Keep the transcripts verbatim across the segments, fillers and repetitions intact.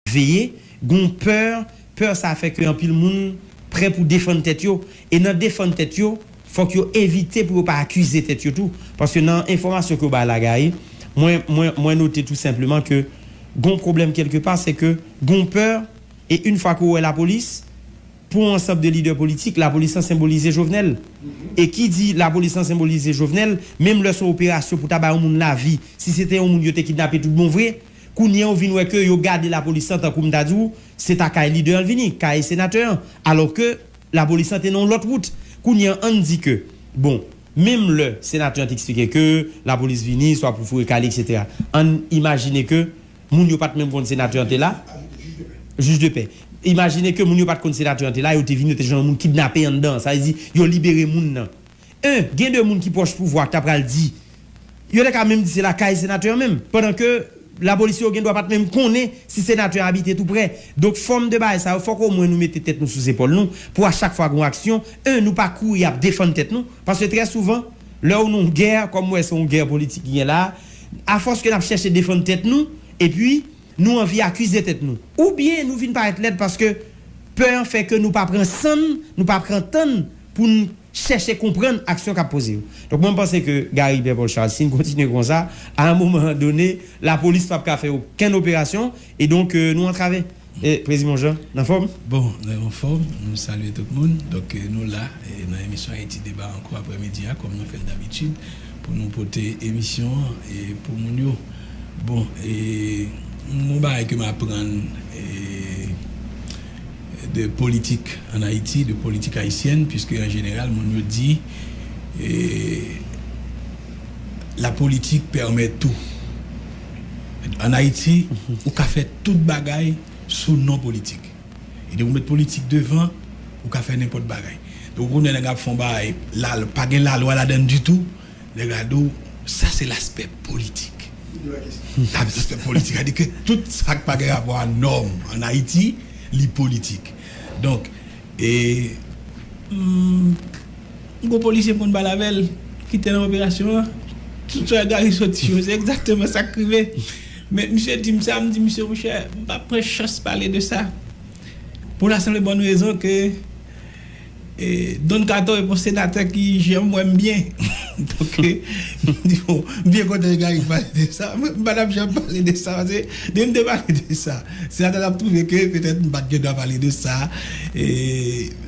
veye, gen yon pè, pè sa fè ke anpil moun prè pou defann tèt yo. E nan defann tèt yo, fòk yo evite pou yo pa akize tèt yo tou. Paske nan enfòmasyon ke w bay la, Gary, mwen, mwen, mwen note tou senpleman ke gen yon pwoblèm kèlkepa, se ke gen yon pè, e yon fwa ke w wè lapolis, pou yon ansanm de lidè politik, lapolis lan senbolize Jovenel. E ki di lapolis lan senbolize Jovenel, menm lè se yon operasyon pou ta bay yon moun lavi, si se te yon moun yo te kidnape tout bon vre, kounye a ou vin wè ke yo gade lapolis lan tankou m ta di w, se ta kay lidè an l vini, kay senatè an, alò ke lapolis lan te nan yon lòt wout. Kounye a ann di ke, bon, menm lè senatè an te eksplike ke lapolis vini, swa pou foure kale, etsetera. Ann imajine ke moun yo pa t menm konn senatè an te la, jij de pè. Imajine ke moun yo pa t konn senatè an te la, yo te vini, yo te jwenn yon moun kidnape anndan an. Sa vle di, yo libere moun nan. En, gen de moun ki pwòch pouvwa ki ta pral di, yo te ka menm di se lakay senatè an menm, pandan ke lapolis yo gen dwa pa t menm konnen si senatè an abite tou prè. Donk, fòm de bagay sa yo, fòk omwen nou mete tèt nou sou zepòl nou, pou a chak fwa gen yon aksyon, en, nou pa kouri ap defann tèt nou, paske trè souvan, lè ou nan yon gè, kòm m wè se yon gè politik ki gen la, afòs ke n ap chèche defann tèt nou, epi nou anvi akize tèt nou. Oubyen nou vin parèt lèd paske pè an fè ke nou pa pran san n, nou pa pran tan n pou n chèche konprann aksyon k ap poze yo. Donk, mwen, m panse ke Gary Pierre Paul Charles, si n kontinye konsa, a yon moman done, lapolis p ap ka fè okenn operasyon, e donk, euh, nou antrave. E, Prezidan Jean, nan fòm? Bon, nou anfòm, nou salye tout moun. Donk, euh, nou la, e, nan emisyon Ayiti Deba ankò aprèmidi a, kòm nou fè l dabitid, pou nou pote emisyon an, e, pou moun yo. Bon, e, yon bagay ke m aprann, e, de politik ann Ayiti, de politik ayisyèn, piske an jeneral, moun yo di, e, la politique permet tout. Ann Ayiti, ou ka fè tout bagay sou non politik. E depi ou met politik devan, ou ka fè nenpòt bagay. Donk, ou konnen nèg ap fè yon bagay, la, pa gen lalwa ladan l ditou, nèg la di w, sa se laspè politik. Sa se laspè politik, sa di ke tout sa k pa gen rapò a nòm ann Ayiti, li politik. Donk, e, mm, gwo polisye m konn pale avè l, ki te nan operasyon an, tout sa Gary soti yo, se egzakteman sa k rive. Men misye di m sa, m di misye, monchè, m p ap pran chans pale de sa. Pou la senp e bòn rezon ke, e, Don Kato e pa yon senatè ki janm wè m byen. Donk, e, m di, bon, m byen kontan Gary pale de sa. Mwen, m pa t ap janm pale de sa, paske depi m te pale de sa, senatè la ap twouve ke petèt m pa t gen dwa pale de sa. E,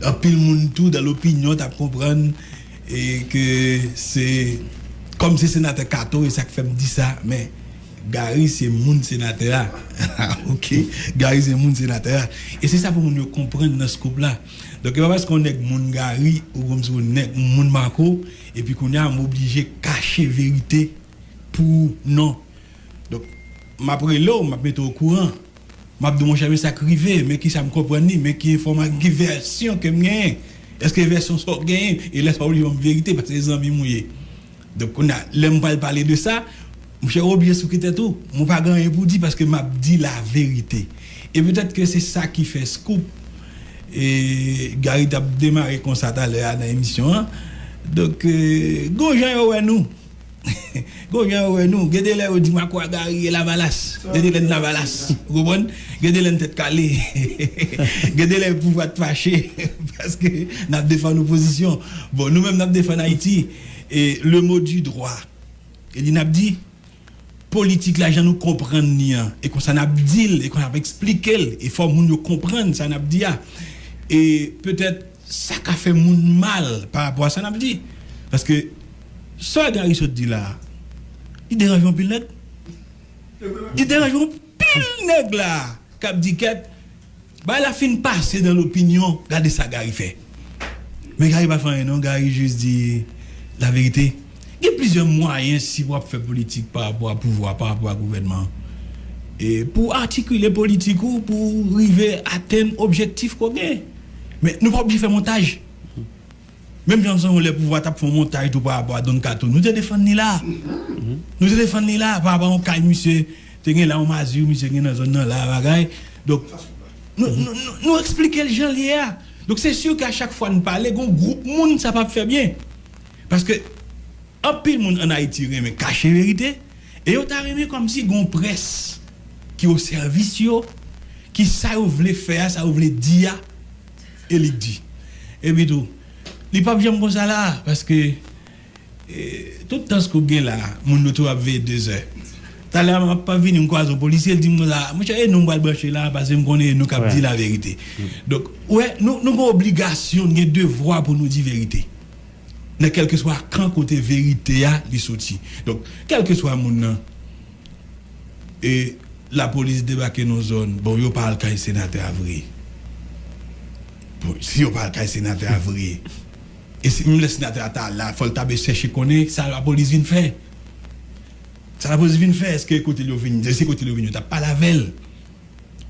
anpil moun tou, dan lopinyon, t ap konprann, e, ke se, kòm se senatè Kato, e sa k fè m di sa, men Gary se moun senatè a. Oke, Gary se moun senatè a. E se sa pou moun yo konprann nan scoop la. Donk, e pa paske yon nèg moun Gary, ou kòmsi yon nèg moun Marco, epi kounye a, m oblije kache verite pou ou, non. Donk, m ap rele w, m ap mete w okouran. M ap di w, monchè, men sa k rive, men kisa m konprann li, men ki enfòma-, ki vèsyon ke m genyen. Èske vèsyon sa w genyen? E lè sa w oblije ban m verite, paske se zanmi m ou ye. Donk, kounye a, lè m pral pale de sa, monchè, ou oblije souke tèt ou. Mwen pa gen anyen pou di paske m ap di laverite. E petèt ke se sa ki fè Scoop, e, Gary t ap demare konsa talè a nan emisyon an. Donk, e, gon jan yo wè nou. Gon jan yo wè nou. Gen de lè yo di Marco a Gary e Lavalas. Gen de lè n Lavalas. Ou konprann? Gen de lè n tèt kale. Gen de lè pouvwa t fache. Paske n ap defann opozisyon. Bon, nou menm n ap defann Ayiti. E le mot du droit. E li n ap di, politik la, jan nou konprann li an, e konsa n ap di l, e konsa n ap eksplike l, e fò moun yo konprann sa n ap di a. E petèt, sa ka fè moun mal pa rapò a sa n ap di. Paske, sa Gary sot di la a, li deranje anpil nèg. Li deranje anpil nèg la a, k ap di kèt, bagay la fin pase dan lopinyon, gade sa Gary fè. Men Gary pa fè anyen non, Gary jis di laverite. Gen plizyè mwayen si w ap fè politik pa rapò a pouvwa, pa rapò a gouvènman. E pou atikile politik ou, pou rive atenn objektif ke w gen. Men nou pa oblije fè montaj. Menm jan se yon lè pouvwa t ap fè yon montaj tou pa rapò a Don Kato. Nou te defann li la. Nou te defann li la pa rapò a yon kay misye te gen la, yon mazil misye gen nan zòn nan la, bagay. Donk, nou, nou, nou, nou eksplike l jan l ye a. Donk, se si ke a chak fwa n pale, gon gwoup moun sa p ap fè byen. Paske anpil moun ann Ayiti renmen kache verite, e yo ta renmen kòmsi gon près ki o sèvis yo, ki sa yo vle fè a, sa yo vle di a, e li k di. Epi tou, li p ap janm konsa la, paske, e, tout tan Scoop gen la, moun yo tou ap veye de zè. Talè a m ap vini, m kwaze yon polisye, l di m konsa, monchè, e nou m pral branche la, paske m konnen e nou k ap di laverite. Donk, ou wè, nou, nou gen obligasyon, nou gen devwa pou nou di verite. Nan kèlkeswa kan kote verite a li soti. Donk, kèlkeswa moun nan, e lapolis debake nan zòn, bon, yo pa al kay senatè a vre. Bon, si yo pa al kay senatè a vre, e si menm lè senatè a ta la, fò l ta be chèche konnen sa lapolis vin fè. Sa lapolis vin fè, èske kote l yo vin, èske kote l yo vin, yo t ap pale avè l?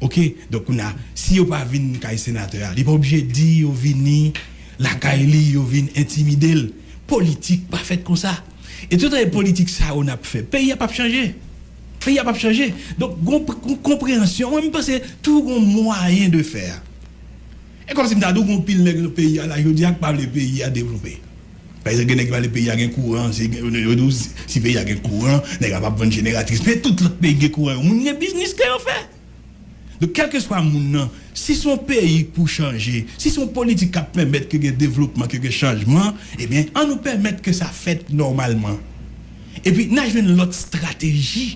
Oke, donk kounye a, si yo pa vin kay senatè a, li pa oblije di yo vini lakay li, yo vin entimide l. Politik pa fèt konsa. E tout lè politik sa yo n ap fè, peyi a p ap chanje. Peyi a p ap chanje. Donk, gon, gon konpreyansyon. Mwen, m panse tou gon mwayen de fè. E kòmsi m ta di w gon pil nèg nan peyi a la, jodi a, k pa vle peyi a devlope. Pa egzanp, gen nèg ki pa vle peyi a gen kouran, si, yo di w si, si peyi a gen kouran, nèg la p ap vann jeneratris. Men tout lòt peyi gen kouran, yo moun gen biznis ke yo fè. Donk, kèlkeswa moun nan, si se yon peyi k pou chanje, si se yon politik k ap pèmèt ke gen devlopman, ke gen chanjman, ebyen, ann nou pèmèt ke sa fèt nòmalman. Epi, n a jwenn lòt estrateji.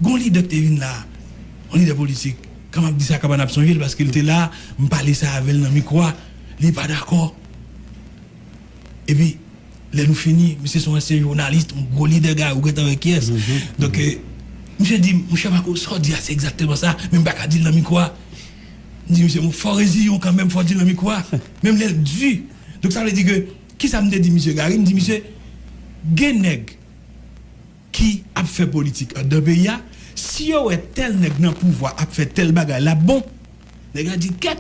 Gon lidè k te vin la, yon lidè politik, kan m ap di sa, Kabann ap sonje l, paske l te la, m pale sa avè l nan mikwo a, li pa dakò. Epi, lè nou fini, misye se yon ansyen jounalis, yon gwo lidè, Gary, ou gentan wè kiyès. Donk, eh, misye di m, monchè Marco, sa w di a, se egzakteman sa, men m pa ka di l nan mikwo a. M di misye, bon, fò w reziye w kanmenm, fò w di l nan mikwo a. Menm lè l di. Donk, sa vle di ke, kisa m te di misye Gary? M di misye, gen nèg ki ap fè politik anndan peyi a, si yo wè tèl nèg nan pouvwa ap fè tèl bagay, l ap bon. Nèg la di, kèt,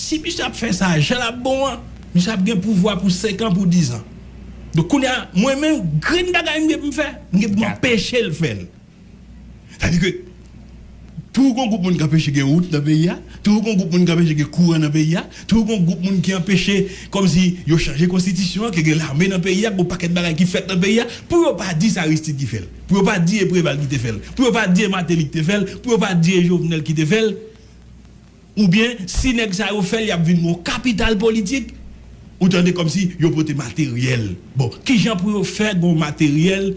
si misye ap fè sa jan l ap bon an, misye ap gen pouvwa pou senk an, pou diz an. Donk, kounye a, mwen menm, grenn bagay m gen pou m fè, m gen pou m anpeche l fè l. Sa di ke, toujou gon gwoup moun k anpeche gen wout nan peyi a, toujou gon gwoup moun k anpeche gen kouran nan peyi a, toujou gon gwoup moun ki anpeche, kòmsi yo chanje konstitisyon an, ke gen lame nan peyi a, gon pakèt bagay ki fèt nan peyi a, pou yo pa di se Aristide ki fè l, pou yo pa di e Preval ki te fè l, pou yo pa di e Martelly ki te fè l, pou yo pa di e Jovenel ki te fè l, oubyen si nèg sa yo fè l, y ap vin yon kapital politik, ou tande kòmsi yo pote materyèl. Bon, kijan pou yo fè gon materyèl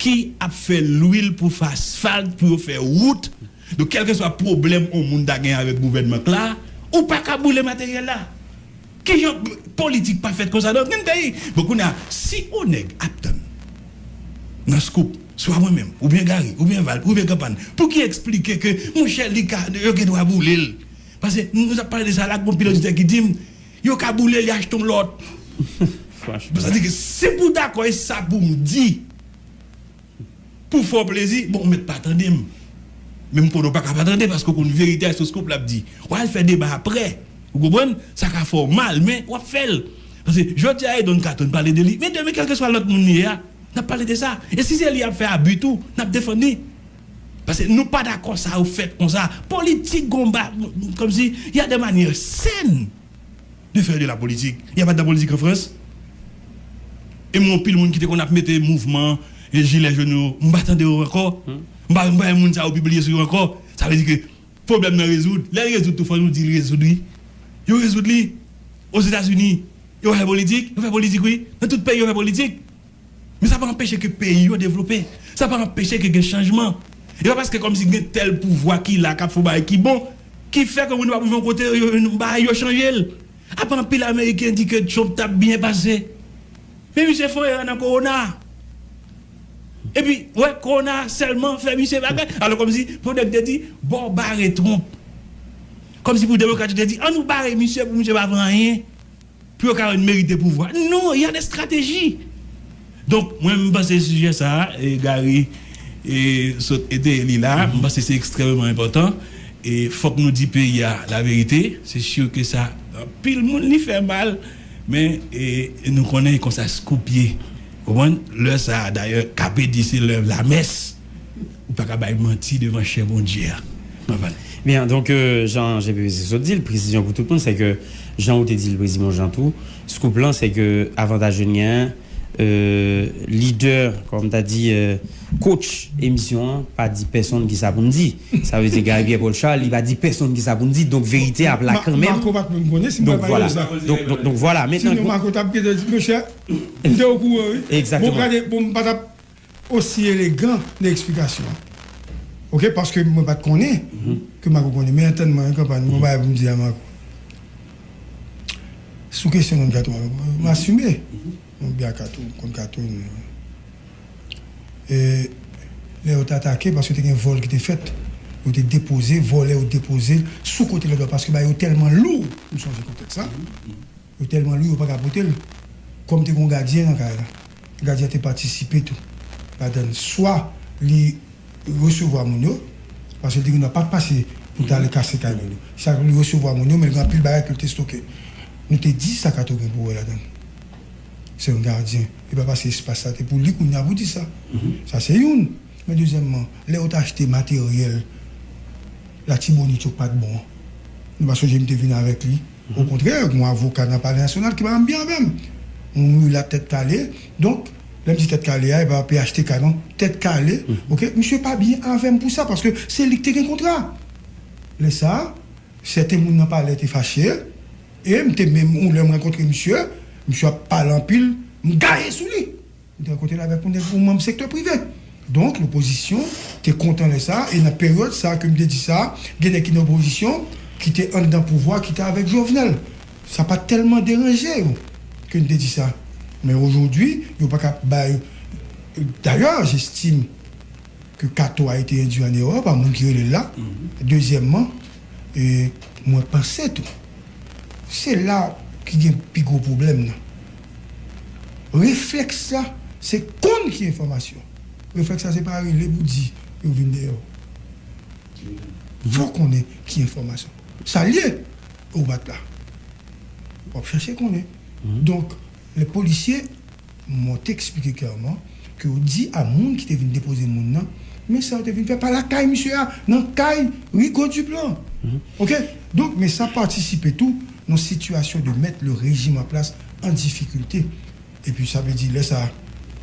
ki ap fè lwil pou fè asfalt, pou yo fè wout. Donk, kèlkeswa pwoblèm yon moun ta gen avèk gouvènman k la, ou pa ka boule materyèl la. Kijan politik pa fèt konsa nan okenn peyi? Bon, kounye a, si yon nèg ap tann nan Scoop, swa mwen menm, oubyen Gary, oubyen Val, oubyen Kanpann, pou ki eksplike ke, monchè, li ka, yo gen dwa boule l. Paske nou t ap pale de sa la, gon pil oditè ki di m, yo ka boule l, y achte yon lòt. Sa di ke si pou dakò, e sa pou m di, pou fè w plezi, bon, ou mèt pa tande m. Men m konnen w pa ka pa tande, paske w konn verite a, se Scoop l ap di. W al fè deba aprè. Ou konprann? Sa ka fè w mal, men w ap fè l. Paske jodi a, Edon Katon pale de li, men demen, kèlkeswa lòt moun li ye a, n ap pale de sa. E si se li ap fè abi tou, n ap defann li. Paske nou pa dakò sa yo fèt konsa. Politik gon ba, kòmsi, y a des manières saines de faire de la politique. Y a pas de la politique en France. E mwen, anpil moun ki te konn ap mete mouvman e jilè jòn yo, m pa tande yo ankò. M pa, m pa wè moun sa yo pibliye sou yo ankò. Sa vle di ke pwoblèm nan rezoud. Lè l rezoud tou, fò nou di l rezoud, wi. Yo rezoud li. Ozetazini, yo fè politik, yo fè politik, wi. Nan tout peyi, yo fè politik. Men sa pa anpeche ke peyi yo devlope. Sa pa anpeche ke gen chanjman. E pa paske kòmsi gen tèl pouvwa ki la k ap fè yon bagay ki bon, ki fè ke moun yo pa pou fè yon kote, yo, yo, bagay yo chanje l. Apa anpil Ameriken di ke Trump t ap byen pase. Men misye fè yon erè nan kowona. Epi, wè, kowona sèlman fè misye bagay. Alò, kòmsi, pou nèg te di, bon, bare Trump. Kòmsi pou demokrat yo te di, ann nou bare misye pou misye pa fè anyen. Pou yo ka merite pouvwa. Non, y a des stratégies. Donk, mwen, m panse sijè sa a, e Gary, e, sot eteye li la, m panse se ekstrèmeman enpòtan. E fòk nou di peyi a laverite. Se si ke sa, anpil moun li fè mal, men, e, nou konnen konsa Scoop ye. Konprann? Lè sa a, dayè, K P di se lè lamès. Ou pa ka bay manti devan chè Bondye a. Mwen pale. Byen, donk, euh, jan G P V C sot di l, presizyon pou tout moun, se ke, jan ou te di l, Prezidan Jean tou, Scoop lan, se ke avantaj yo genyen, Euh, leader, kòm ta di, euh, coach emisyon an, pa di pèsonn ki sa pou n di. Sa vle di Guy Pierre Paul Charles, li pa di pèsonn ki sa pou n di. Donk, verite ap la kanmenm. Marco pa t menm konnen si m Donk, pral pale vwala. de sa. Donk, donk, donk, vwala. Mentnan, Sinon, Marco t ap kite di, monchè, m te okouran, wi. Egzakteman. Bon, gade, bon, m pa t ap osi elegan nan eksplikasyon an. Oke, paske mwen pa t konnen ke Marco konnen. Men antann mwen, kanpay, mwen bagay pou m di a Marco. Sou kesyon nonm Kato a, m asime. Mwen byen a Kato, m konn Kato. E, lè yo t atake, paske te gen vòl ki te fèt, yo te depoze, vòlè yo depoze l sou kote lòt bò, paske bagay yo tèlman lou, m sonje kontèks sa. Yo tèlman lou, yo pa ka pote l. Kòm te gen yon gadyen nan kay la, gadyen an te patisipe tou ladan l. Swa li resevwa moun yo, paske l te gen dwa pa t pase pou l t ale kase kay moun yo. Sa li resevwa moun yo, men l gen anpil bagay ke l te stoke. Nou te di sa Kato gen pou wè ladan l. Se yon gadyen. Li pa pase espas sa, te pou li kounye a pou di sa. Sa se youn. Men dezyèmman, lè yo t achte materyèl Latibonit yo k pa t bon an, nou pa sonje m te vin avèk li. Okontrè, gen yon avoka nan Palè Nasyonal ki pa janm byen avè m. Yon milat tèt kale. Donk, lè m di tèt kale a, e pa P H T K non. Tèt kale, oke, misye pa byen avè m pou sa, paske se li ki te gen kontra. Lè sa a, sèten moun nan palè te fache, e m te menm, yon lè m rankontre misye, misye ap pale anpil, m gaye sou li. M te rankontre l avèk yon nèg, yon manm sektè prive. Donk, lopozisyon te kontan lè sa, e nan peryòd sa ke m te di sa, gen nèg ki nan opozisyon, ki te anndan pouvwa, ki te avèk Jovenel. Sa pa t tèlman deranje yo ke m te di sa. Men ojodwi, yo pa ka bay. D'ailleurs, j'estime que Kato a été induit en erreur pa moun ki rele l la. Dezyèmman, e, mwen panse tou, se la ki gen pi gwo pwoblèm nan. Reflèks la, se konn ki enfòmasyon. Reflèks la, se pa rele pou di yo vin dèyè w. Fò konnen ki enfòmasyon. Sa l ye, ou pa t la. W ap chache konnen. Donk, lè polisye, mwen te eksplike klèman ke yo di a moun ki te vin depoze moun nan, men sa yo te vin fè pa lakay misye a, nan kay Rigaud Duplan. Oke? Donk, men sa patisipe tou nan sitiyasyon de mettre le régime en place en difficulté. Epi sa vle di lè sa,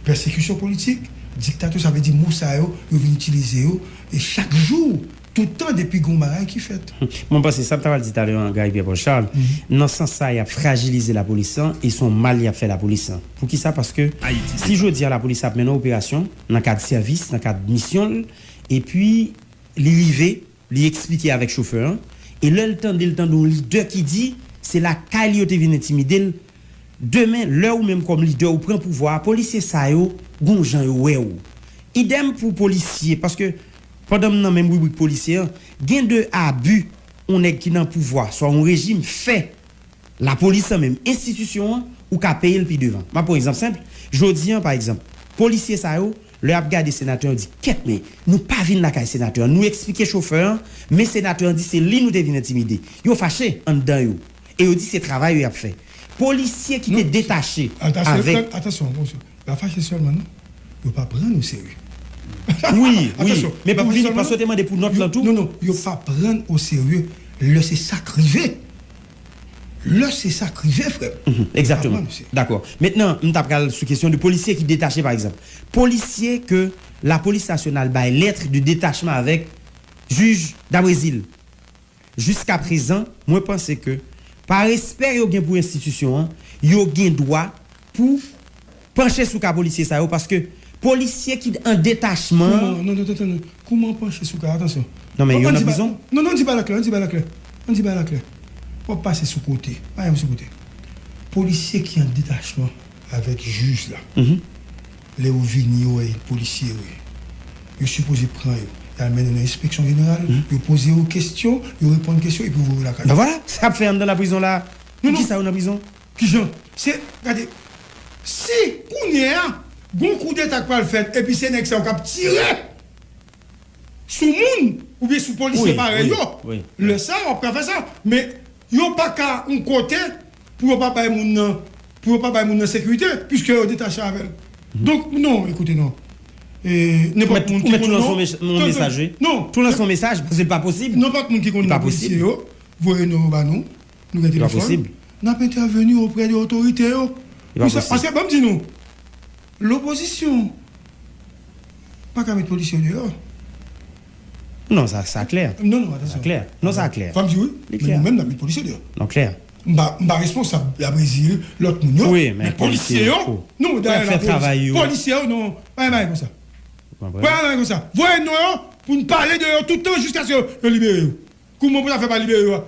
pèsekisyon politik, diktatè, sa vle di mo sa yo, yo vin itilize yo, e chak jou, tout tan depi gon bagay ki fèt. Mwen panse sa m ta pral di talè an, Guy Pierre Paul Charles, nan sans sa, y ap frajilize lapolis lan, e se yon mal y ap fè lapolis lan. Poukisa? Paske si jodi a lapolis ap mennen operasyon, nan kad sèvis, nan kad misyon l, epi li rive, li eksplike avèk chofè an, e lè l tande, l tande yon lidè ki di, se lakay li yo te vin entimide l, demen, lè ou menm kòm lidè ou pran pouvwa a, polisye sa yo, gon jan yo wè w. Idèm pou polisye, paske pandan m nan menm ribrik polisye an, gen de abi yon nèg ki nan pouvwa, swa yon rejim fè, lapolis lan menm, enstitisyon an, ou ka peye l pi devan. M ap pran yon egzanp senp. Jodi an, pa egzanp, polisye sa yo, lè y ap gade senatè, yo di, kèt, men nou pa vin lakay senatè an. Nou eksplike chofè an, men senatè an di se li nou te vin entimide. Yo fache anndan yo. E yo di se travay yo y ap fè. Polisye ki te detache avèk. Atansyon, atansyon, atansyon. L ap fache sèlman, non? Yo pa pran n oserye. Wi, wi. Men pou vini, paske w te mande pou nòt lan tou. Non, non, yo pa pran n oserye lè se sa k rive. Lè se sa k rive, frè m. Egzakteman. Dakò. Mentnan, m ta pral sou kesyon de polisye ki detache, pa egzanp. Polisye ke lapolis nasyonal bay lèt de detachman avèk jij Dabrézil. Jiskaprezan, mwen panse ke, pa respè yo gen pou enstitisyon an, yo gen dwa pou panche sou ka polisye sa yo, paske polisye ki an detachman. Kouman, non, non, non, non, non. Kouman panche sou ka, atansyon. Non, men yo nan prizon. Non, non, ann di bagay la klè, ann di bagay la klè. Ann di bagay la klè. W ap pase sou kote. Pa yon sou kote. Polisye ki an detachman avèk jij la. Lè yo vini, yo wè polisye yo ye. Yo sipoze pran yo. Y al mennen yo nan enspeksyon jeneral, yo poze yo kesyon, yo reponn kesyon, epi yo voye yo lakay yo. Ben vwala, sa ap fè anndan laprizon la. Poukisa yo nan prizon? Kijan? Se, gade, si kounye a, gon koudeta k pral fèt, epi se nèg sa yo k ap tire sou moun, oubyen sou polisye parèy yo, lè sa, w ap ka fè sa. Men, yo pa ka yon kote pou yo pa bay moun nan, pou yo pa bay moun nan sekirite, piske yo detache avè l. Donk, non, ekoute, non. E, nenpòt moun ki konn non. Ou mèt tou lanse yon mesaj, wi. Non. Tou lanse yon mesaj, paske li pa posib. Nenpòt moun ki konn non polisye yo, voye nimewo ba nou. Nou gen telefòn. N ap entèveni oprè de otorite yo. Paske, ban m di nou, Lopozisyon pa ka met polisye yo deyò. Non, sa, sa klè. Non, non, atansyon. Sa klè. Non, sa klè. Fò m di wi, men nou menm n ap met polisye deyò. Non, klè. M pa, m pa responsab Labrézil, lòt moun yo, men polisye yo, non, dayè lapolis, polisye yo, non, pa gen bagay konsa. Pa gen bagay konsa. Voye non yo pou n pale de yo tout tan jiskaske yo, yo libere yo. Kouman pou n ta fè pa libere yo a?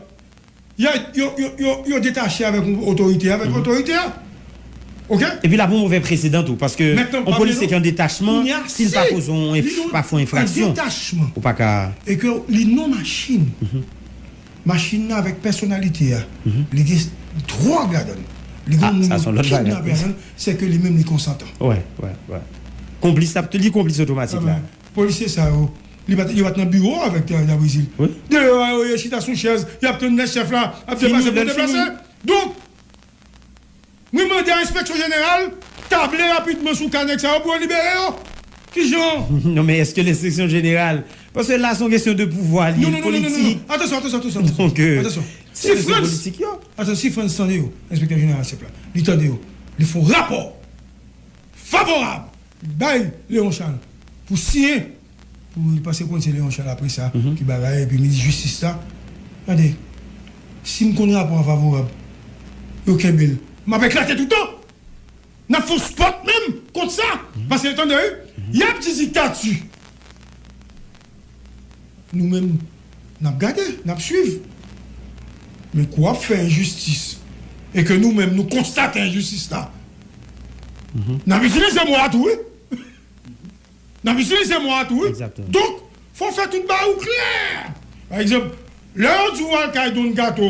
Yo, yo, yo, yo, yo detache avèk yon otorite, avèk otorite a. Oke? Epi la pou move presedan tou, paske yon polisye ki an detachman, si l pa koze yon enf-, pa fè yon enfraksyon, ou pa ka. E ke li nan machin. Machin nan avèk pèsonalite a. Li gen dwòg ladan l. Li gen yon moun yo kidnape ladan l, se ke li menm li konsantan. Wè, wè, wè. Konplis, li konplis otomatik la. Polisye sa yo, li pa t, yo pa t nan biwo avèk, euh, Labrézil. Deyò a, yo ye chita sou chèz, y ap tann lè chèf la ap deplase pou deplase. Donk, mwen mande a enspeksyon jeneral table rapidman sou ka nèg sa yo pou yo libere yo. Kijan? Non, men èske lenspeksyon jeneral? Paske la, se yon kesyon de pouvwa, li politik. Atansyon, atansyon, atansyon, atansyon. Donk, euh, atansyon. Si Frantz, atansyon, si Frantz tande yo, enspektè jeneral chèf la, li tande yo, li fè yon rapò favorab bay Léon Charles pou siyen, pou li pase konn se Léon Charles apre sa ki bagay, epi minis jistis la. Tande, si m konn rapò a favorab, yo kenbe l, m ap eklate toutan. N ap fè yon spòt menm kont sa. Paske tande wi, y ap di diktati. Nou menm, n ap gade, n ap swiv. Men kou ap fè enjistis, e ke nou menm nou konstate enjistis la, n ap itilize mo a tou wi. N ap itilize mo a tou wi. Donk, fò fè tout bagay ou klè. Pa egzanp, lè yo di w al kay Don Kato,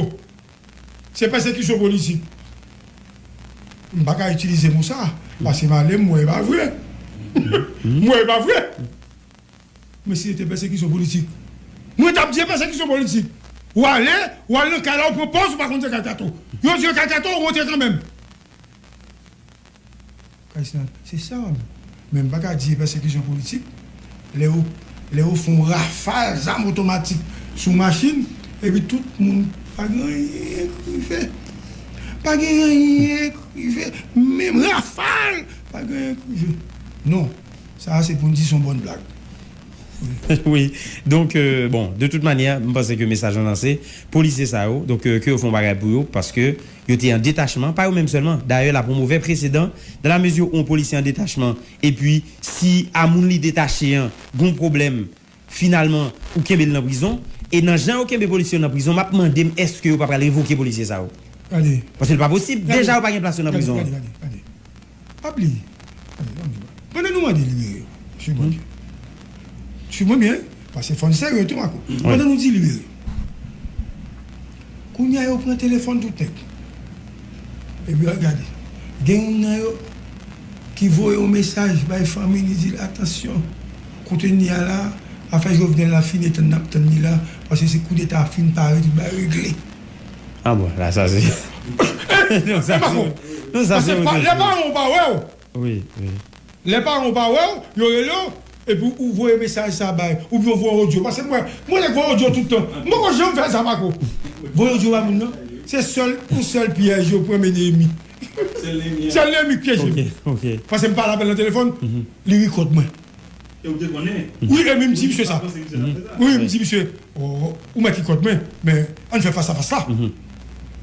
se pèsekisyon politik. M pa ka itilize mo sa, paske m ale, m wè e pa vre. M wè e pa vre. Men si se te pèsekisyon politik, mwen t ap di e pèsekisyon politik. Ou ale, ou al nan kay la, ou pran pòz ou pa konn se kay Kato. Yo di e kay Kato, ou rantre kanmenm. Kay Senat, se sa. Men m pa ka di e pèsekisyon politik. Lè yo, lè yo fè yon rafal zam otomatik sou machin, epi tout moun, pa gen anyen k rive. Pa gen anyen k rive. Menm rafal, pa gen anyen k rive. Non. Sa a se pou n di se yon bòn blag. Wi. Donk, euh, bon, de tout manyè, m panse ke mesaj lan lanse. Polisye sa yo, donk, euh, ke yo fè yon bagay pou yo, paske yo te an detachman, pa yo menm sèlman. Dayè, l ap yon movè presedan, dans la mesure où yon polisye an detachman, epi si a moun li detache an, gon pwoblèm, finalman, ou kenbe l nan prizon, e nan jan yo kenbe polisye yo nan prizon, m ap mande m, èske yo pa pral revoke polisye sa yo? Gade. Paske l pa posib, deja yo pa gen plas yo nan prizon an. Gade, gade, gade. Pa bliye. Pandan nou mande libere yo, swiv mwen byen. Swiv mwen byen, paske fò n serye tou, Mako. Pandan nou di libere yo, kounye a yo pran telefòn tout nèg. Epi yo gade. Gen youn nan yo ki voye yon mesaj bay fanmi li, di l, atansyon, kote n ye a la, afè Jovenel la fin, e tann n ap tann li la, paske se koudeta a fin pare, tout bagay regle. Ah bon, la sa se. Non, sa se. Non, sa se. Paske lè paran w pa wè w. Wi, wi. Lè paran w pa wè w, yo rele w, epi ou voye mesaj sa bay, oubyen ou voye odyo. Paske mwen, mwen nèg voye odyo tout tan. M poko janm fè sa, Mako. Voye odyo ba moun nan. Se sèl, yon sèl pyèj yo pran mennen enmi. Sèl enmi k pyeje m. Ok, ok. Paske m pale avè l nan telefòn, li rekòd mwen. E ou te konnen? Wi, e m di misye sa. Wi, m di misye, oh, ou mèt rekòd mwen, men ann fè fas a fas la.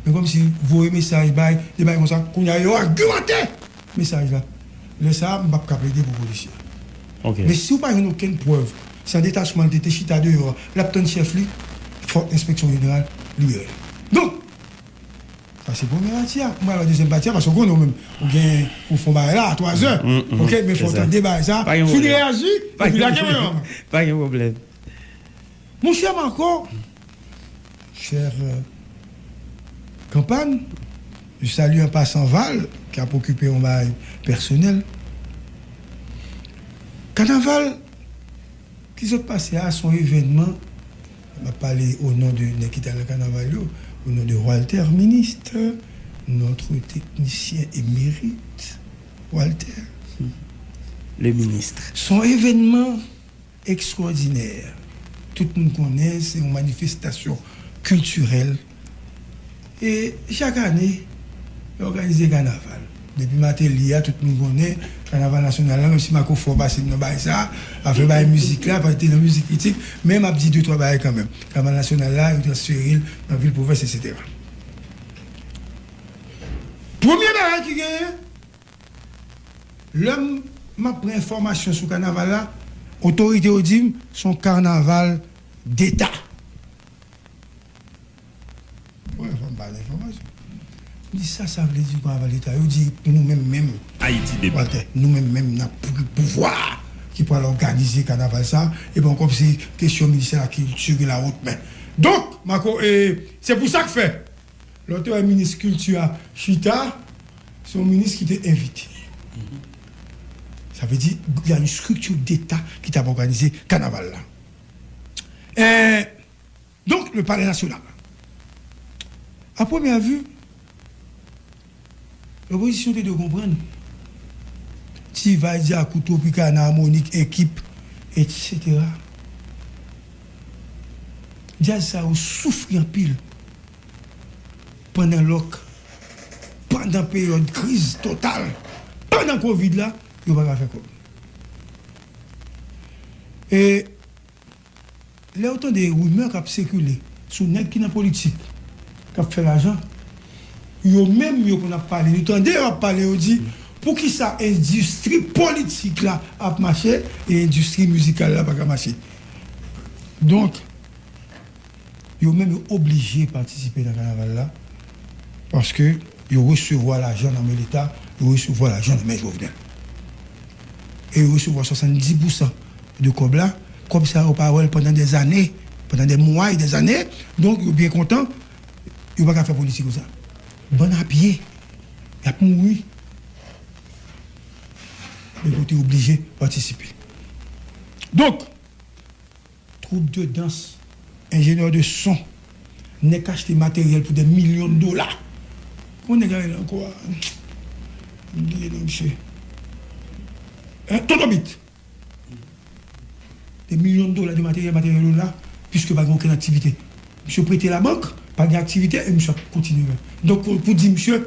Men kòmsi voye mesaj bay, de bagay konsa, kounye a yo agimante mesaj la. Lè sa a, m p ap ka plede pou polisye a. Men si w pa jwenn okenn prèv, se an detachman l te, te chita deyò a, l ap tann chèf li, fòk enspeksyon jeneral libere l. Donk, sa se premye pati a. M pral wè dezyèm pati a, paske w konnen ou menm, ou gen, ou fè yon bagay la a twazè. Ok, men fò w tande bagay sa a. Fin reyaji, epi lage mwen an. Pa gen pwoblèm. Monchè Marco, chè, euh, Kanpàn, je salue en passant Val, ki ap okipe yon bagay pèsonèl. Kanaval ki sot pase a, se yon evènman, m ap pale o non de nèg ki t al nan kanaval yo, o non de Walter Ministre, notre technicien émérite, Walter. Le ministre. Se yon evènman ekstwòdinè. Tout moun konnen se yon manifestasyon kiltirèl. E chak ane, yo òganize kanaval. Depi Mateli a, tout moun konnen, Kanaval Nasyonal la, menm si Marco fò pase m nan bagay sa, afè bagay mizik la, pa te nan mizik kritik, men m ap di de twa bagay kanmenm. Kanaval Nasyonal la, yo transfere l nan vil pwovens, etsetera. Premye bagay ki genyen, lè m, m ap pran enfòmasyon sou kanaval la, otorite yo di m, se yon kanaval deta. Premye fwa m pa gen enfòmasyon. M di, sa, sa vle di kanaval deta? Yo di, nou menm menm, Ayiti Deba. Walter, nou menm menm, n ap pri pouvwa a ki pral òganize kanaval sa, epi ankò, se kesyon ministè lakilti ki la wot men. Donk, Marco, e, se pou sa k fè, lè w te wè minis kilti a chita, se yon minis ki te envite. Sa vle di, y a une structure d'État ki t ap òganize kanaval la. E, donk, le Palais National. A premyè vi, lopozisyon te dwe konprann. Ti Vay, Djakout, Tropikana, Amonik, Ekip, etsetera. Djaz sa yo soufri anpil pandan lòk, pandan peryòd kriz total, pandan kovid la, yo pa ka fè kòb. E lè w tande rimè k ap sikile sou nèg ki nan politik, k ap fè lajan, yo menm yo konn ap pale, nou tande yo ap pale, yo di, poukisa endistri politik la ap mache e endistri mizikal la pa ka mache? Donk, yo menm yo oblije patisipe nan kanaval la, paske yo resevwa lajan nan men Leta, yo resevwa lajan nan men Jovenel. E yo resevwa swasanndis pousan de kòb la, kòb sa yo pa wè l pandan dèzane, pandan dè mwa e dèzane, donk yo byen kontan, yo pa ka fè politik konsa. Bann a pye, y ap mouri. Men kote oblije patisipe. Donk, twoup de dans, enjenyè de son, nèg k achte materyèl pou dè milyon de dola. Kòman nèg la rele ankò a? M bliye non misye. Hein, Tonton Bit. Dè milyon de dola de materyèl, materyèl yo la, piske pa gen okenn aktivite. Misye prete labank, pa gen aktivite, e misye ap kontinye. Donk, pou, pou di misye,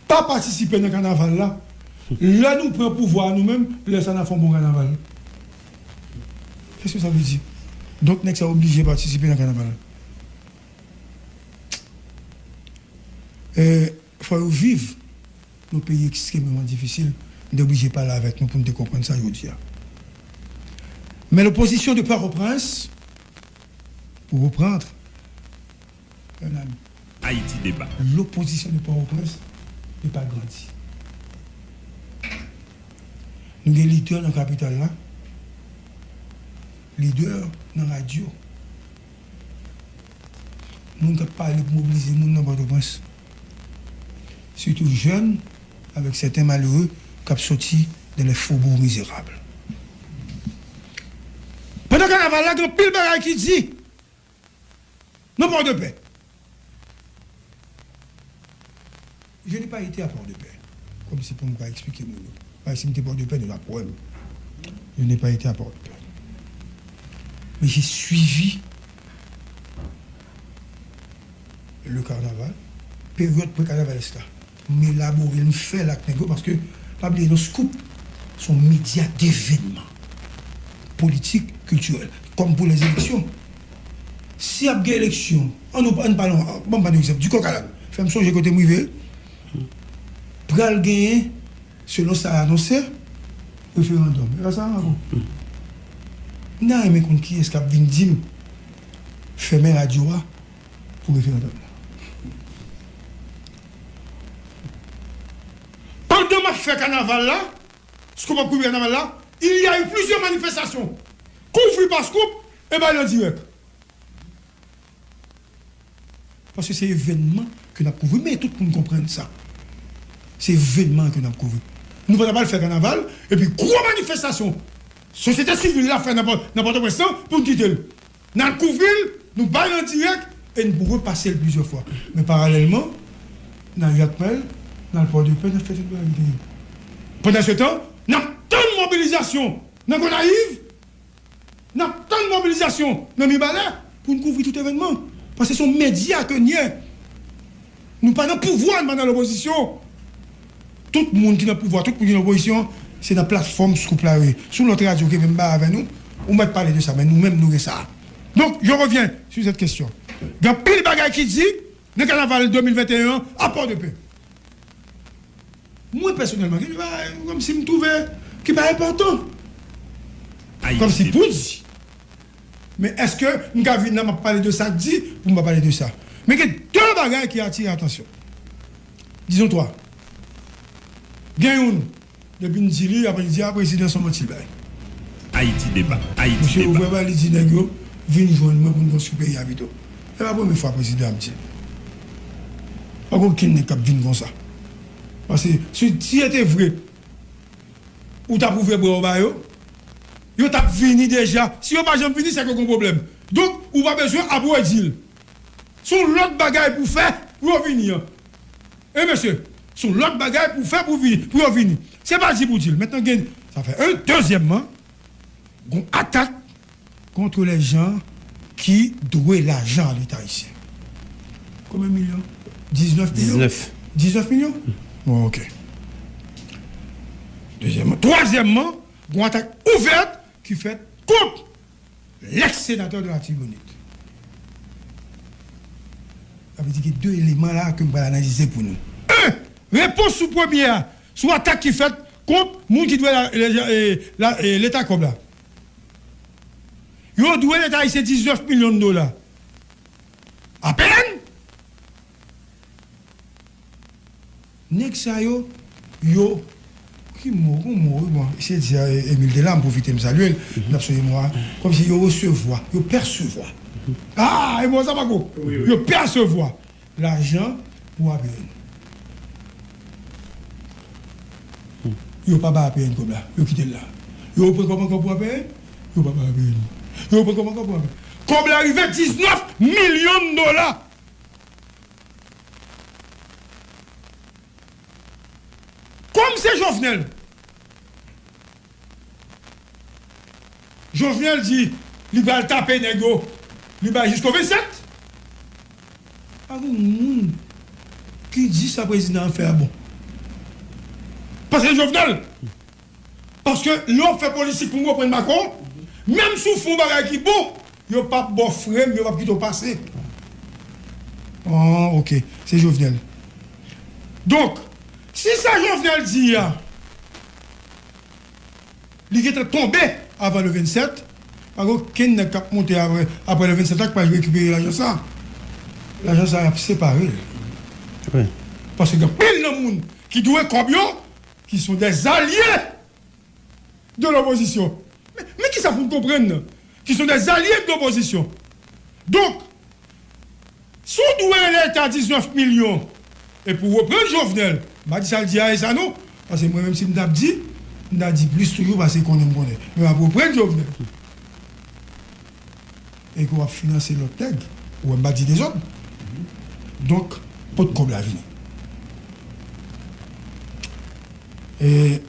pa patisipe nan kanaval la. Lè nou pran pouvwa a nou menm, lè sa n a fè yon bon kanaval. Qu'est-ce que ça veut dire? Donk, nèg sa oblije patisipe nan kanaval la. E, fò yo viv nan peyi ekstrèmeman difisil. M te oblije pale avèk nou pou n te konprann sa yo di a. Men lopozisyon de Pòtoprens, pour reprendre, Ayiti Deba. Lopozisyon de Pòtoprens ne pa grandi. Nou gen lidè nan kapital la, lidè nan radyo, moun k ap pale pou mobilize moun nan Pòtoprens. Sitou jèn, avèk sèten malere k ap soti dans les faubourgs misérables. Pandan kanaval la, gen anpil bagay ki di nan Pòdepè. Je n'ai pas été à Port-de-Paix. Kòm se pou m ka eksplike moun yo. Paske si m te Port-de-Paix, nou t ap wè m. Je n'ai pas été à Port-de-Paix. Men j'ai suivi le carnaval, peryòd pre-carnavalesque la. M elabore l, m fè l ak nèg yo, paske, pa bliye non, Scoop se yon medya devènman politik, kiltirèl, kòm pou lèzeleksyon. Si ap gen eleksyon, ann nou, ann pale, ban m ba nou egzanp, Dikòb Kalab, fè m sonje kote m rive, pral genyen, selon sa anonse, referandòm. E pa sa, Marco? M ta renmen konn kiyès k ap vin di m fèmen radyo a pou referandòm la. Pandan m ap fè kanaval la, Scoop ap kouvri kanaval la, il y a eu plusieurs manifestations. Kouvri pa Scoop e bay l an dirèk. Paske se evènman ke n ap kouvri. Men tout moun konprann sa. Se evènman ke n ap kouvri. Nou pa t ap al fè kanaval, epi gwo manifestasyon sosyete sivil la fè nan Pò-, nan Pòtoprens lan pou n kite l. N al kouvri l, nou bay l an dirèk, e n pou repase l plizyè fwa. Men paralèlman, n al Jakmèl, n al Pòdepè, n ap fè tout bagay ki te ye. Pandansetan, n ap tann mobilizasyon nan Gonayiv, n ap tann mobilizasyon nan Mibalè pou n kouvri tout evènman. Paske se yon medya ke n ye. Nou pa nan pouvwa, nou pa nan lopozisyon. Tout moun ki nan pouvwa, tout moun ki nan opozisyon, se nan platfòm Scoop la yo ye. Sou lòt radyo ki menm bay avè nou, ou mèt pale de sa, men nou menm nou gen sa. Donc, je reviens sur cette question. Gen anpil bagay ki di nan kanaval de mil venteyen an, a Pòdepè. Mwen, pèsonèlman, gen de bagay kòmsi m twouve ki pa enpòtan. Kòmsi pou di. Men èske m ka vin la, m ap pale de sa k di, pou m pa pale de sa? Men gen de bagay ki atire atansyon. Dizon twa. Gen youn, depi n di li, apre li di, a, prezidan se yon manti l bay. Ayiti deba, Ayiti deba. Misye ouvè bay, li di nèg yo, vin jwenn mwen pou n konstwi peyi a pito. E pa premye fwa prezidan ap di l. Pa gen okenn nèg k ap vin konsa. Paske si, si se te vre, ou t ap ouvè bra w ba yo, yo t ap vini deja. Si yo pa janm vini, se ke gen pwoblèm. Donk, ou pa bezwen ap redi l. Se yon lòt bagay pou fè pou yo vini an. E mesye, se yon lòt bagay pou fè pou vini, pou yo vini. Se pa di pou di l. Mentnan gen, sa fè en. Dezyèmman, gon atak contre les gens qui dwe lajan a Leta ayisyen. Konbyen milyon? Diznèf milyon? Diznèf. Diznèf milyon? Bon, ok. Dezyèmman. Twazyèmman, gon atak ouvèt ki fèt kont lèks senatè de Latibonit. Sa vle di gen de eleman la ke m pral analize pou nou. En, repons sou premye a, sou atak ki fèt kont moun ki dwe la, la, la, Leta kòb la. Yo dwe Leta ayisyen diznèf milyon dola. Apèn! Nèg sa yo, yo, ki mo, gon mo, wi, bon, se di, eh, Emile Delam, pwofite m salye l, m ap sonje mo a, kòmsi yo resevwa, yo pèsevwa. Ah, e mo sa pa gwo. Yo pèsevwa lajan pou A P N. Yo pa ba A P N kòb la, yo kite l la. Yo pran kòb ankò pou A P N, yo pa ba A P N. Yo pran kòb ankò pou A P N. Kòb la rive diznèf milyon dola. Kòm se Jovenel, Jovenel di li pral tape nèg yo, li bay jisko vennsèt. Pa gen moun ki di sa prezidan an fè a bon. Paske Jovenel, paske lè w ap fè politik pou m reprann Macron, menm si w fè yon bagay ki bon, yo p ap ba w frem, yo p ap kite w pase. Oh, ok, se Jovenel. Donk, si sa Jovenel di a, li gentan tonbe avan le vennsèt, pa gen okenn nèg k ap monte apre, apre le vennsèt la k pral rekipere lajan sa. Lajan sa, y ap separe l. Wi. Paske gen anpil nan moun ki dwe kòb yo, qui sont des alliés de l'opposition. Men, men kisa pou n konprann nan? Qui sont des alliés de l'opposition. Donk, si w dwe Leta diznèf milyon, e pou w reprann Jovenel, m pa di sa l di a e sa non, paske mwen menm si m t ap di, m ta di plis toujou paske konnen m konnen. Men m ap reprann Jovenel. E ke w ap finanse lòt nèg, ou wè m pa di dezòd. Donk, kot kòb la vini? E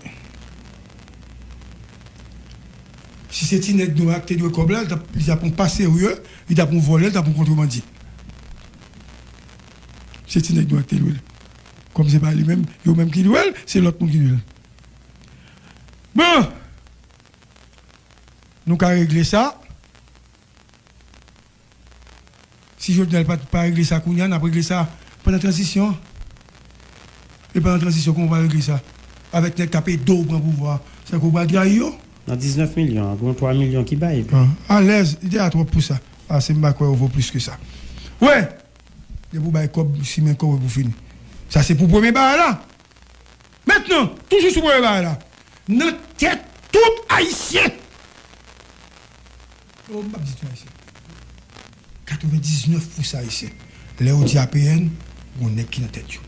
si se ti nèg nwè a ki te dwe kòb la, li t ap, li t ap yon pa serye, li t ap yon vòlè, li t ap yon kontrebandye. Se ti nèg nwè a ki te dwe l. Kòm se pa li menm, yo menm ki dwe l, se lòt moun ki dwe l. Bon, nou ka regle sa. Si Jovenel pa, pa regle sa kounye a, n ap regle sa pandan tranzisyon an. E pandan tranzisyon, kòman w pral regle sa? Avèk nèg k ap ede w pran pouvwa a, se ke w pral trayi yo? Nan diznèf milyon an, gen twa milyon ki bay. Ah, alèz, ide a twòp pou sa. Paske m pa kwè yo vo plis ke sa. Wè! Depi w bay kòb, simen kòb pou fini. Sa se pou premye bagay la. Mentnan, toujou sou premye bagay la, nan tèt tout Ayisyen, oh, m p ap di tout Ayisyen, katrevendiznèf pousan Ayisyen, lè yo di A P N, gon nèg ki nan tèt yo.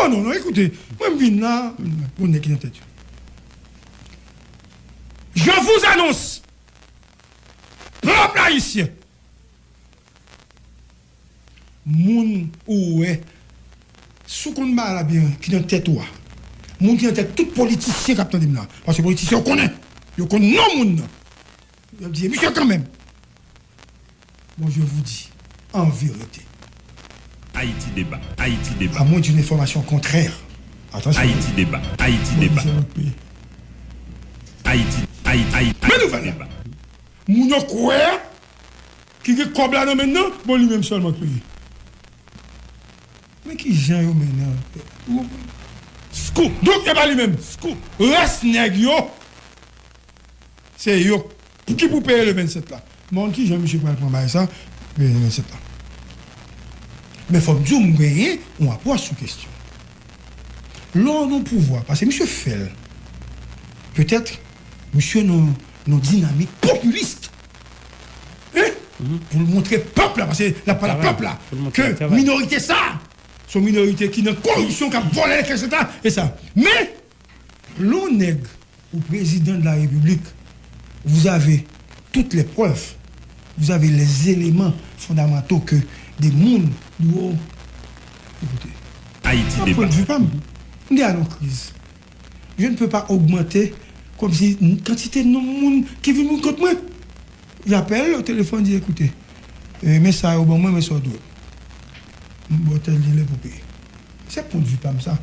Non, non, non, ekoute, mwen m vin la, gon nèg ki nan tèt yo. Je vous annonce, pèp ayisyen, moun ou wè, si w konn bagay la byen, ki nan tèt ou a, moun ki nan tèt tout politisyen k ap tande m la, paske politisyen yo konnen, yo konn non moun nan, y ap di, e misye kanmenm. Bon, je vous dis, en vérité, Haïti Débat, Haïti Débat. À moins d'une information contraire. Attention. Haïti Débat, Haïti Débat. Haïti, Haïti, Haïti Débat. Moun yo kwè ki gen kòb la nan men nan, bon, li menm sèlman ki ye. Men ki jan yo mennen an? Scoop. Donk, e pa li menm. Scoop. Rès nèg yo, se yo ki pou peye le vennsèt la. Mwen ki jan misye pral pran bagay sa, peye le vennsèt la. Men fò m di w, m genyen yon apwòch sou kesyon. Lè w nan pouvwa, paske misye fè l. Petèt, misye nan yon dinamik popilis. Hein? Pou l montre pèp la, paske l ap pale a pèp la, ke minorite sa, se yon minorite ki nan koripsyon, k ap vòlè, et cetera. E sa. Men, lè yon nèg ou président de la République, vous avez toutes les preuves, vous avez les éléments fondamentaux que des moun dwe, écoutez, Haïti Débat. Pwen de vi pa m, m gen yon kriz. Je ne peux pas augmenter comme si kantite non moun ki vin moun kont mwen. J'appelle au téléphone, di, écoutez, euh, men sa yo ban mwen, men sa w dwe. M ba w tèl delè pou peye. Se pwen de vi pa m sa.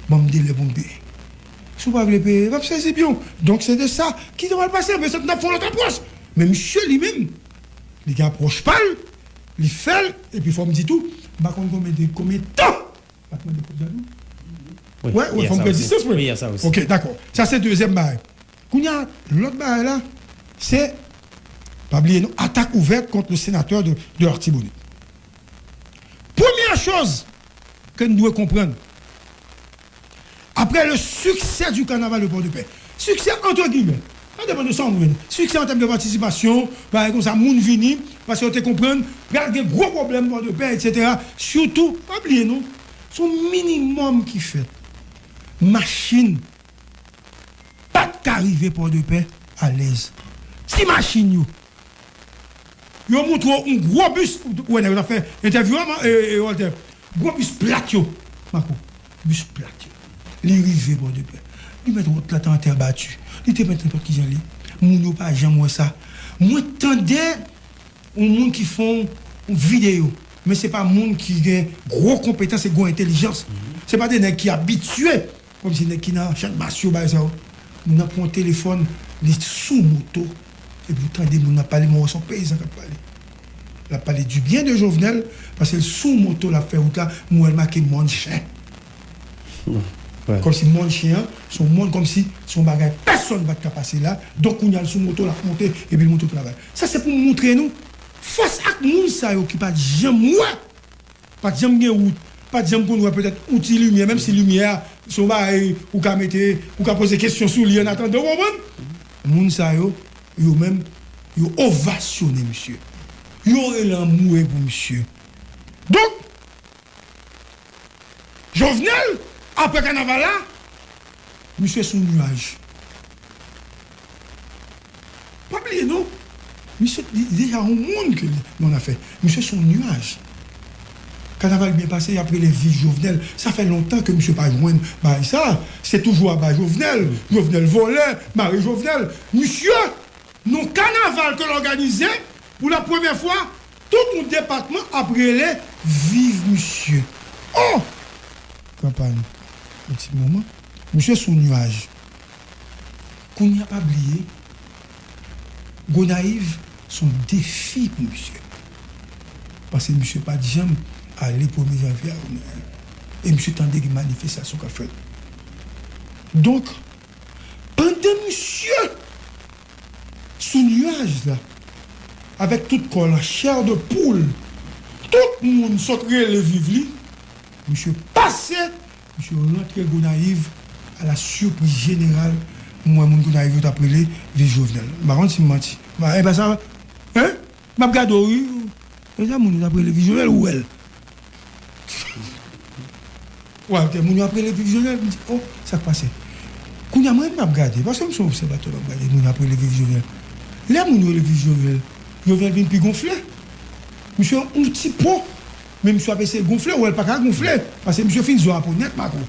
Ban m delè pou m peye. Si w pa vle peye, w ap sezi byen w. Donk, se de sa ki te pral pase. Men se t ap fè yon lòt apwòch. Men misye li menm, li gen apwòch pa l, li fè l, epi fò m di tou, m pa konn konbyen de, konbyen tan. Pa t mande kòb sa tou? Wi, wi, fò m pran distans mwen. Wi, sa osi. Ok, dakò. Sa se dezyèm bagay. Kounye a, lòt bagay la, se, pa bliye non, attaque ouverte contre le sénateur de, de l'Artibonite. Premyè choz ke n dwe konprann, après le succès du carnaval de Port-de-Paix, succès entre guillemets, sa depann de sa w wè. Succès an tèm de patisipasyon, bagay konsa, moun vini, paske yo te konprann, pral gen gwo pwoblèm Port-de-Paix, et cetera. Sitou, pa bliye non, se yon minimòm ki fèt. Machin pa t ka rive Pòdepè alèz. Ti machin yo. Yo montre w yon gwo bis, ou wè nèg yo t ap fè entèvyou a, e, e, Walter. Gwo bis plat yo, Marco. Bis plat yo. Li rive Pòdepè. Li mèt wòt la te an tè bati. Li te mèt nenpòt kijan li. Moun yo pa janm wè sa. Mwen tande yon moun ki fè yon videyo, men se pa moun ki gen gwo konpetans e gwo entèlijans. Se pa de nèg ki abitye, kòmsi nèg ki nan Channmas yo, bagay sa yo. Moun nan pran yon telefòn, li sou moto, epi ou tande moun nan ap pale, men w wè se yon peyizan k ap pale. L ap pale du bien de Jovenel, paske l sou moto, l ap fè wout la, m wè l make mòn chen. Kòmsi mòn chen an, se yon mòn kòmsi se yon bagay pèsonn pa t ka pase la. Donk, kounye a, l sou moto, l ap monte, epi l monte travay. Sa se pou m montre nou, fas ak moun sa yo ki pa t janm wè, pa t janm gen wout, pa t janm konn wè petèt yon ti limyè, menm si limyè a, se yon bagay ou ka mete, ou ka poze kesyon sou li annatandan, w konprann? Moun sa yo, yo menm, yo ovasyone misye. Yo rele anmwe pou misye. Donk, Jovenel, apre kanaval la, misye sou nwaj. Pa bliye non, misye de- deja yon moun ke li nan afè. Misye sou nwaj. Kanaval byen pase, y ap rele viv Jovenel. Sa fè lontan ke misye pa jwenn bagay sa. Se toujou aba Jovenel. Jovenel vòlè, mare Jovenel. Misye, nan kanaval ke l òganize, pou la premyè fwa, tout yon depatman ap rele viv misye. Oh! Kanpay, yon ti moman. Misye sou nwaj. Kounye a pa bliye, Gonayiv se yon defi pou misye. Paske misye pa t janm ale premye janvye a Gonayiv. E misye tande gen manifestasyon k ap fèt. Donk, pandan misye sou nwaj la, avèk tout kò l an chè de poul, tout moun sot rele viv li, misye pase, misye rantre Gonayiv, à la surprise générale, m wè moun Gonayiv yo t ap rele viv Jovenel. M pa konn si m manti. M pa, e pa sa, hein? M ap gade w, wi. E sa moun yo t ap rele viv Jovenel, ou wè l. Walter, moun yo ap rele viv Jovenel, m di, oh, sa k pase? Kounye a, mwen menm m ap gade, paske m se yon obsèvatè, m ap gade moun yo ap rele viv Jovenel. Lè moun yo rele viv Jovenel, Jovenel vin pi gonfle. Misye yon ti po, men misye ap eseye gonfle, ou wè l pa ka gonfle, paske misye fin zo a po nèt, Marco.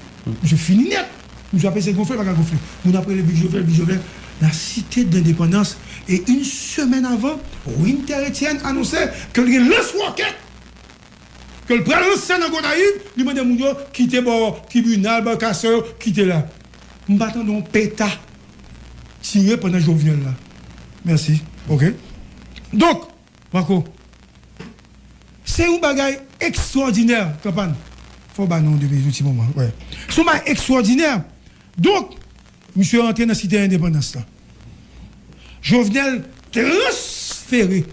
Misye fini nèt. Misye ap eseye gonfle, l pa ka gonfle. Moun ap rele viv Jovenel, viv Jovenel. La Cité de l'Indépendance, e yon semèn avan, Winter Etienne anonse ke l gen lans wòkèt. ke l pral lanse nan Gonayiv, li mande moun yo kite bò tribinal, bò kason yo, kite la. M pa tande yon peta tire pandan Jovenel la. Mèsi. Ok. Donk, Marco, se yon bagay ekstwòdinè, Kanpann. Fò w ba nou de yon ti moman. Wè. Se yon bagay ekstwòdinè. Donk, misye rantre nan Site Endepandans la. Jovenel transfere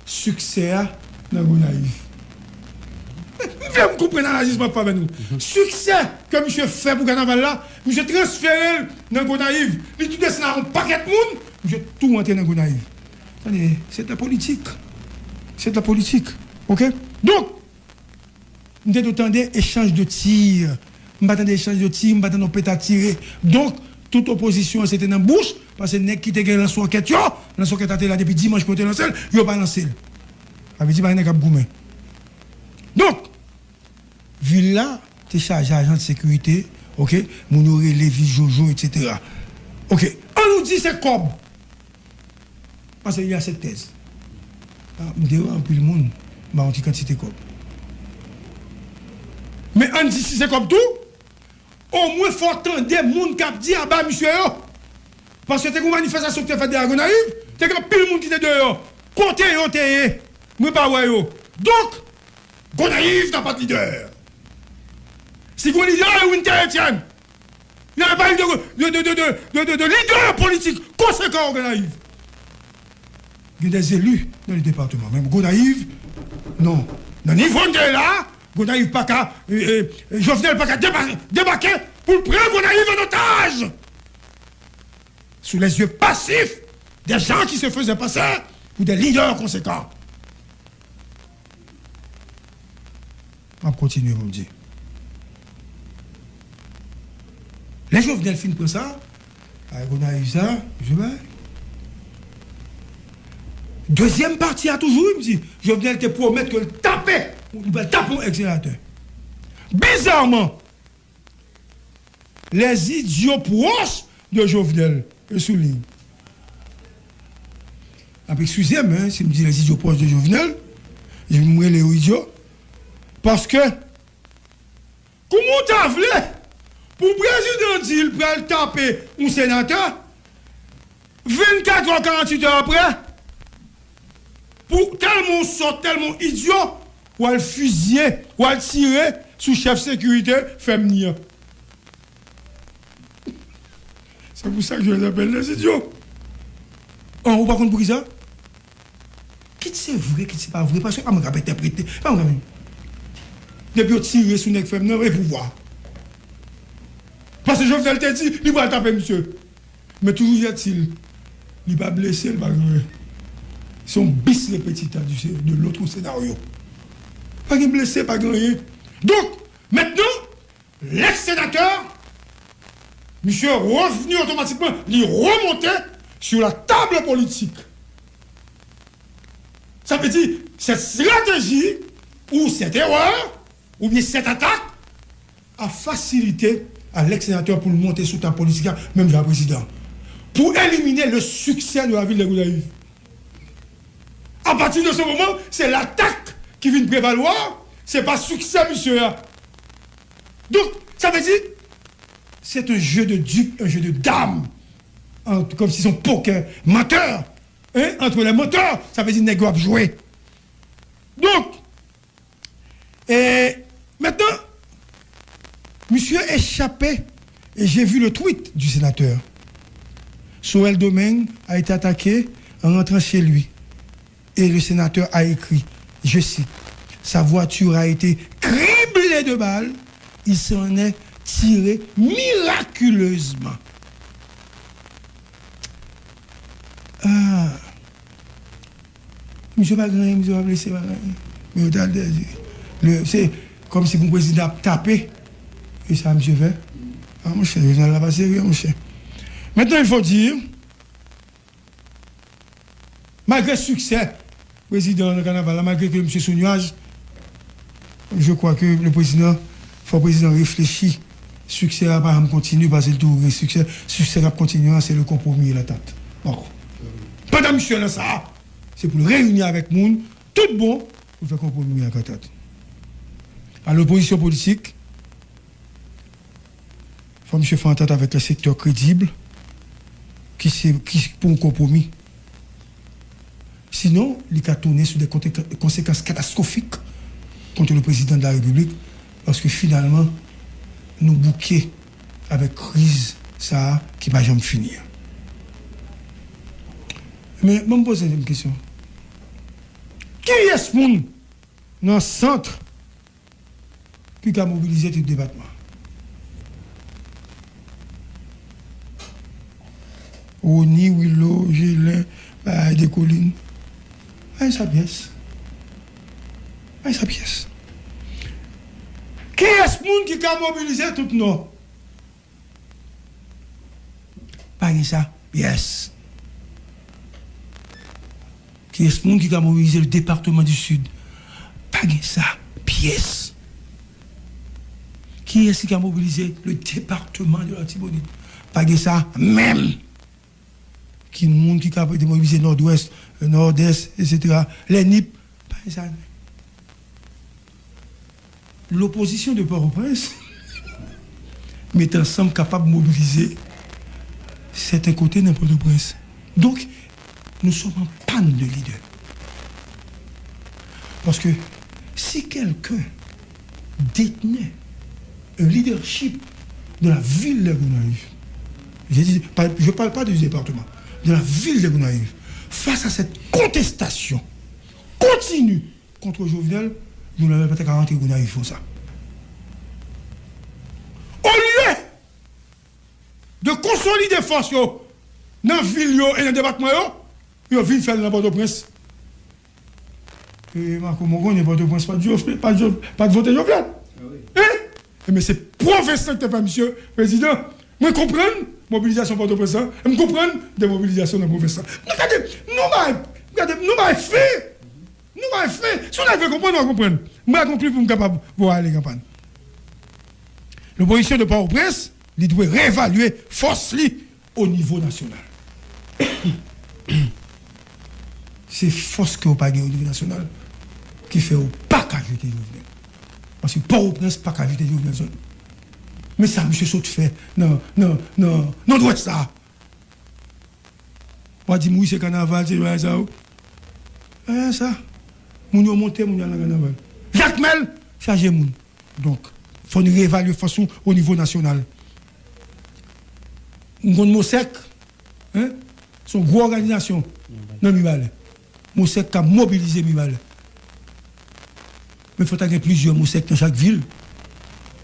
siksè a nan Gonayiv. M vle m konprann analiz m ap fè avè nou. Siksè ke misye fè pou kanaval la, misye transfere l nan Gonayiv. Li tou desann ak yon pakèt moun, misye tou rantre nan Gonayiv. Tande, se de la politik. Se de la politik. Ok? Donk, m te dwe tande echanj de tir. M pa tande echanj de tir, m pa tande yon peta tire. Donk, tout opozisyon an se te nan bouch, paske nèg ki te gen lanswòkèt yo, lanswòkèt la te la depi dimanch pou yo te lanse l, yo pa lanse l. Sa vle di pa gen nèg k ap goumen. Donk, vil la te chaje ajan de sekirite, ok, moun yo rele vil Jojo, etsetera. Ok, an nou di se kòb. Paske y a cette thèse. Ah, m te wè anpil moun, m pa yon ti kantite kòb. Men ann di si se kòb tou, omwen fò w tande moun k ap di aba misye yo. Paske te gen yon manifestasyon ki te fèt dèyè Gonayiv, te gen anpil moun ki te deyò. Kote yo te ye? Mwen pa wè yo. Donk, Gonayiv n'a pas de leader. Si gen yon lidè, e Winter Etienne. Il n'y avait pas eu de, de, de, de, de, de, de, de leader politik konsekan an Gonayiv. Gen des élus dans le département. Men Gonayiv, non. Nan nivo n te ye la, Gonayiv pa ka, e, e, e, Jovenel pa ka deba-, debake pou l pran Gonayiv an otaj. Sous les yeux passifs des gens qui se faisaient passer pour des leaders conséquents. M ap kontinye pou m di. Lè Jovenel fin pran sa, ay Gonayiv sa, je bay. Dezyèm pati a toujou, wi, m di, Jovenel te pwomèt ke l tape, li pral tape yon èks senatè. Bizarman, les idiots proches de Jovenel, e sou liy. Ap eskize m, en, si m di les idiots proches de Jovenel, m rele yo idyo, paske kouman w ta vle pou prezidan di l pral tape yon senatè, vennkat è, karanntuit è aprè, pou tèlman w sòt, tèlman w idyo, w al fizye, w al tire sou chèf sekirite Femni an. Se pou sa ke yo apèl les idiots. An, ou pa konn poukisa? Kit se vre, kit se pa vre, paske pa mwen k ap entèprete. Pa mwen k ap. Depi yo tire sou nèg Femni an, e pouvwa. Paske Jovenel te di, li pral tape misye. Men toujours est-il, li pa blese, li pa gen anyen. Se yon bis repetita du, de l'autre scénario. Pa gen blese, pa gen anyen. Donk, mentnan, l'ex-sénateur, misye revni otomatikman, li remonte sur la table politique. Sa vle di, cette stratégie ou cette erreur, oubyen cette attaque, a facilité à l'ex-sénateur pou l monte sou tab politik la, menm jan ak prezidan, pou elimine le succès de la ville de Gonayiv. A pati de se moman, se latak ki vin prevalwa, se pa siksè misye a. Donk, sa vle di, c'est un jeu de dupes, un jeu de dames, kòmsi se yon pokè mantè, hein, entre les menteurs, sa vle di nèg yo ap jwe. Donk, et maintenant, monsieur échappé, et j'ai vu le tweet du sénateur. Sorel Domingue a été attaqué en rentrant chez lui. Et le sénateur a écrit, je cite, sa voiture a été criblée de balles, il s'en est tiré miraculeusement. Ah. Misye pa gen anyen, misye pa blese, pa gen anyen. Men yo t al dèyè li. Le, se kòmsi pou prezidan ap tape. E sa misye fè. Ah, monchè, Jovenel la pa serye, monchè. Maintenant, il faut dire, malgre siksè prezidan an nan kanaval la, malgre ke misye sou nyaj, je crois que le président, fò prezidan reflechi. Siksè a pa janm kontinye, paske l toujou gen siksè. Siksè k ap kontinye an, se le konpwomi e lantant. Bon. Pandan misye nan sa, se pou l reyini avèk moun, tout bon, pou l fè konpwomi ak lantant. A lopozisyon politik, fò misye fè antant avèk lè sektè kredib ki se, ki pou yon konpwomi. Sinon, li ka tounen sou de konte-, konsekans katastwofik kont le prezidan de la repiblik, paske finalman, nou bouke avèk kriz sa a ki pa janm fini an. Men, ban m poze yon kesyon. Kiyès moun nan sant ki ka mobilize tout depatman? Rony, Willo, Jelin, bagay Dekolin. Pa gen sa pyès. Pa gen sa pyès. Kiyès moun ki ka mobilize tout Nò? Pa gen sa pyès. Kiyès moun ki ka mobilize le département du Sud? Pa gen sa pyès. Kiyès ki ka mobilize le département de l'Artibonite? Pa gen sa menm. Ki moun ki ka mobilize Nòdwès, Nòdès, etsetera, lè Nip? Pa gen sa. Lopozisyon de Pòtoprens mete ansanm kapab mobilize sèten kote nan Pòtoprens. Donk, nous sommes en panne de leader. Paske si quelqu'un détenait un leadership de la ville de Gonayiv, je dis, pas, je parle pas du département, de la ville de Gonayiv, face à cette contestation continue contre Jovenel, Jovenel pa t ka rantre Gonayiv konsa. Olye de konsolide fòs yo nan vil yo e nan depatman yo, yo vin fè l nan Pòtoprens. E Marco, mwen konnen Pòtoprens pa t Jof-, pa t Jof-, pa t vote Jovenel. Hein? Ebyen, se pwovens lan ki te fè misye prezidan. Mwen konprann mobilizasyon Pòtoprens lan, e m konprann demobilizasyon nan pwovens lan. Nou gade, nou bay, gade, nou bay fen. Nou bay fen. Si w ta vle konprann, w a konprann. Mwen a konkli pou m kapab voye ale kanpay. Lopozisyon de Pòtoprens, li dwe reevalye fòs li o nivo nasyonal. Se fòs ke w pa gen o nivo nasyonal ki fè w pa ka jete Jovenel. Paske Pòtoprens pa ka jete Jovenel zòn. Men sa misye sot fè nan, nan, nan, nan Nòdwès la. W a di m, wi, se kanaval, se bagay sa yo. Bagay sa. Moun yo monte, moun yo al nan kanaval. Jakmèl, chaje moun. Donk, fò n reevalye fòs ou o nivo nasyonal. M konn Mosèk, hein? Se yon gwo òganizasyon nan Mibalè. Mosèk ka mobilize Mibalè. Men fò ta gen plizyè Mosèk nan chak vil.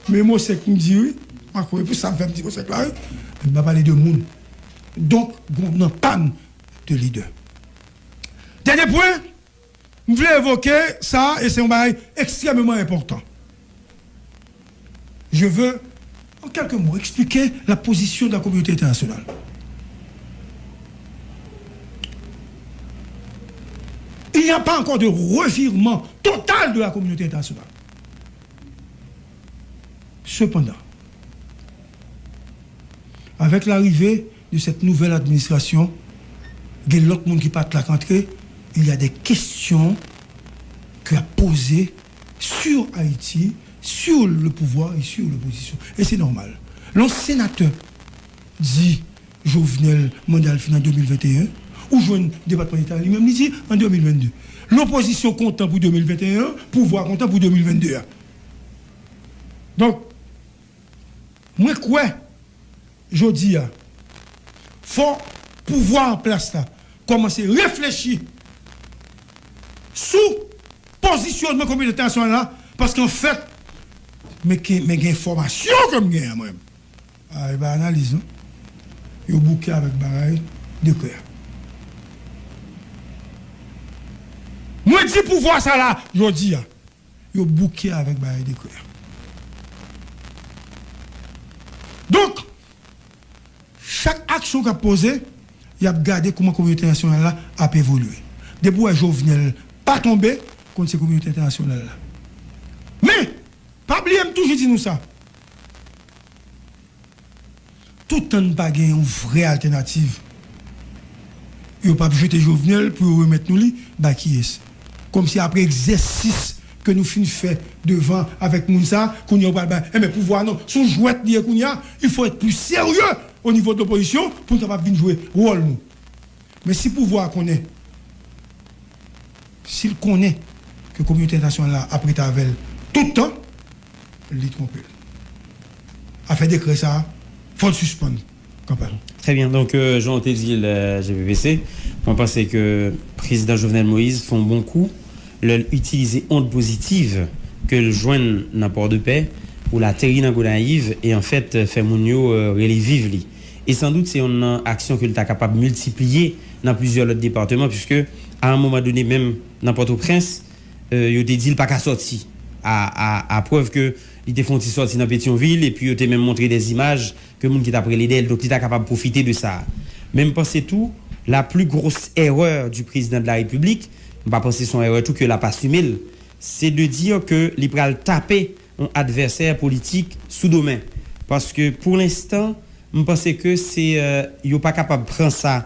Men Mosèk m di wi, m a kwè pou sa m fè m di Mosèk la wi. Men m pa pale de moun. Donk, gon nan pann de lidè. Dènye pwen, m vle evoke sa, e se yon bagay ekstrèmeman enpòtan. Je veux, en quelques mots, expliquer la position de la communauté internationale. Il n'y a pas encore de revirement total de la communauté internationale. Cependant, avec l'arrivée de cette nouvelle administration, gen lòt moun ki pa t la k antre, il y a des questions qui a posé sur Haïti, sur le pouvoir et sur l'opposition. E se nòmal. Lè yon senatè di Jovenel manda l fin an de mil venteyen, ou jwenn Depatman Deta li menm li di an de mil vennde. Lopozisyon kontan pou de mil venteyen an, pouvwa kontan pou de mil vennde a. Donk, mwen kwè, jodi a, fò pouvwa an plas la kòmanse reflechi sou pozisyonman kominote entènasyonal la, paske anfèt, men ke, men gen enfòmasyon ke m genyen mwen menm. A, e pa analiz, non. Yo bouke avèk bagay dekrè a. Mwen di pouvwa sa la, jodi a, yo bouke avèk bagay dekrè a. Donk, chak aksyon k ap poze, y ap gade kòman kominote entènasyonal la ap evolye. Depi w wè Jovenel pa tonbe, konn se kominote entènasyonal la. Men, pa bliye m toujou di nou sa. Toutan n pa gen yon vrè altènativ, yo p ap jete Jovenel pou yo remèt nou li, bay kiyès? Kòmsi apre egzèsis ke nou fin fè devan avèk moun sa, kounye a ou pral bay. Enben, pouvwa a non, se yon jwèt li ye kounye a. Il faut être plus sérieux au niveau de l'opposition pou n kapab vin jwe wòl nou. Men si pouvwa a konnen, si l konnen ke kominote entènasyonal la ap rete avè l tout tan, li twonpe l. Afè dekrè sa a, fò l sispann kanpay. Trè byen. Donk, euh, jan w te di l, euh, G P P C, mwen panse ke prezidan Jovenel Moïse fè yon bon kou lè l itilize ond pozitiv ke l jwenn nan Pòdepè pou l ateri nan Gonayiv e, anfèt, fè moun yo, euh, rele viv li. E sandout, se yonn nan aksyon ke l ta kapab miltipliye nan plizyè lòt depatman, piske, a yon moman done, menm nan Pòtoprens, euh, yo te di l pa ka sòti. A, a, a prèv ke li te fè yon ti sòti nan Petyonvil, epi yo te menm montre dèzimaj ke moun ki t ap rele dèyè l, donk li ta kapab pwofite de sa. Men m panse tou, la plus grosse erreur du président de la République, m pa panse se yon erè tou ke l ap asime l, se de dire ke li pral tape yon advèsè politik sou do men. Paske pou lenstan, m panse ke se, euh, yo pa kapab pran sa,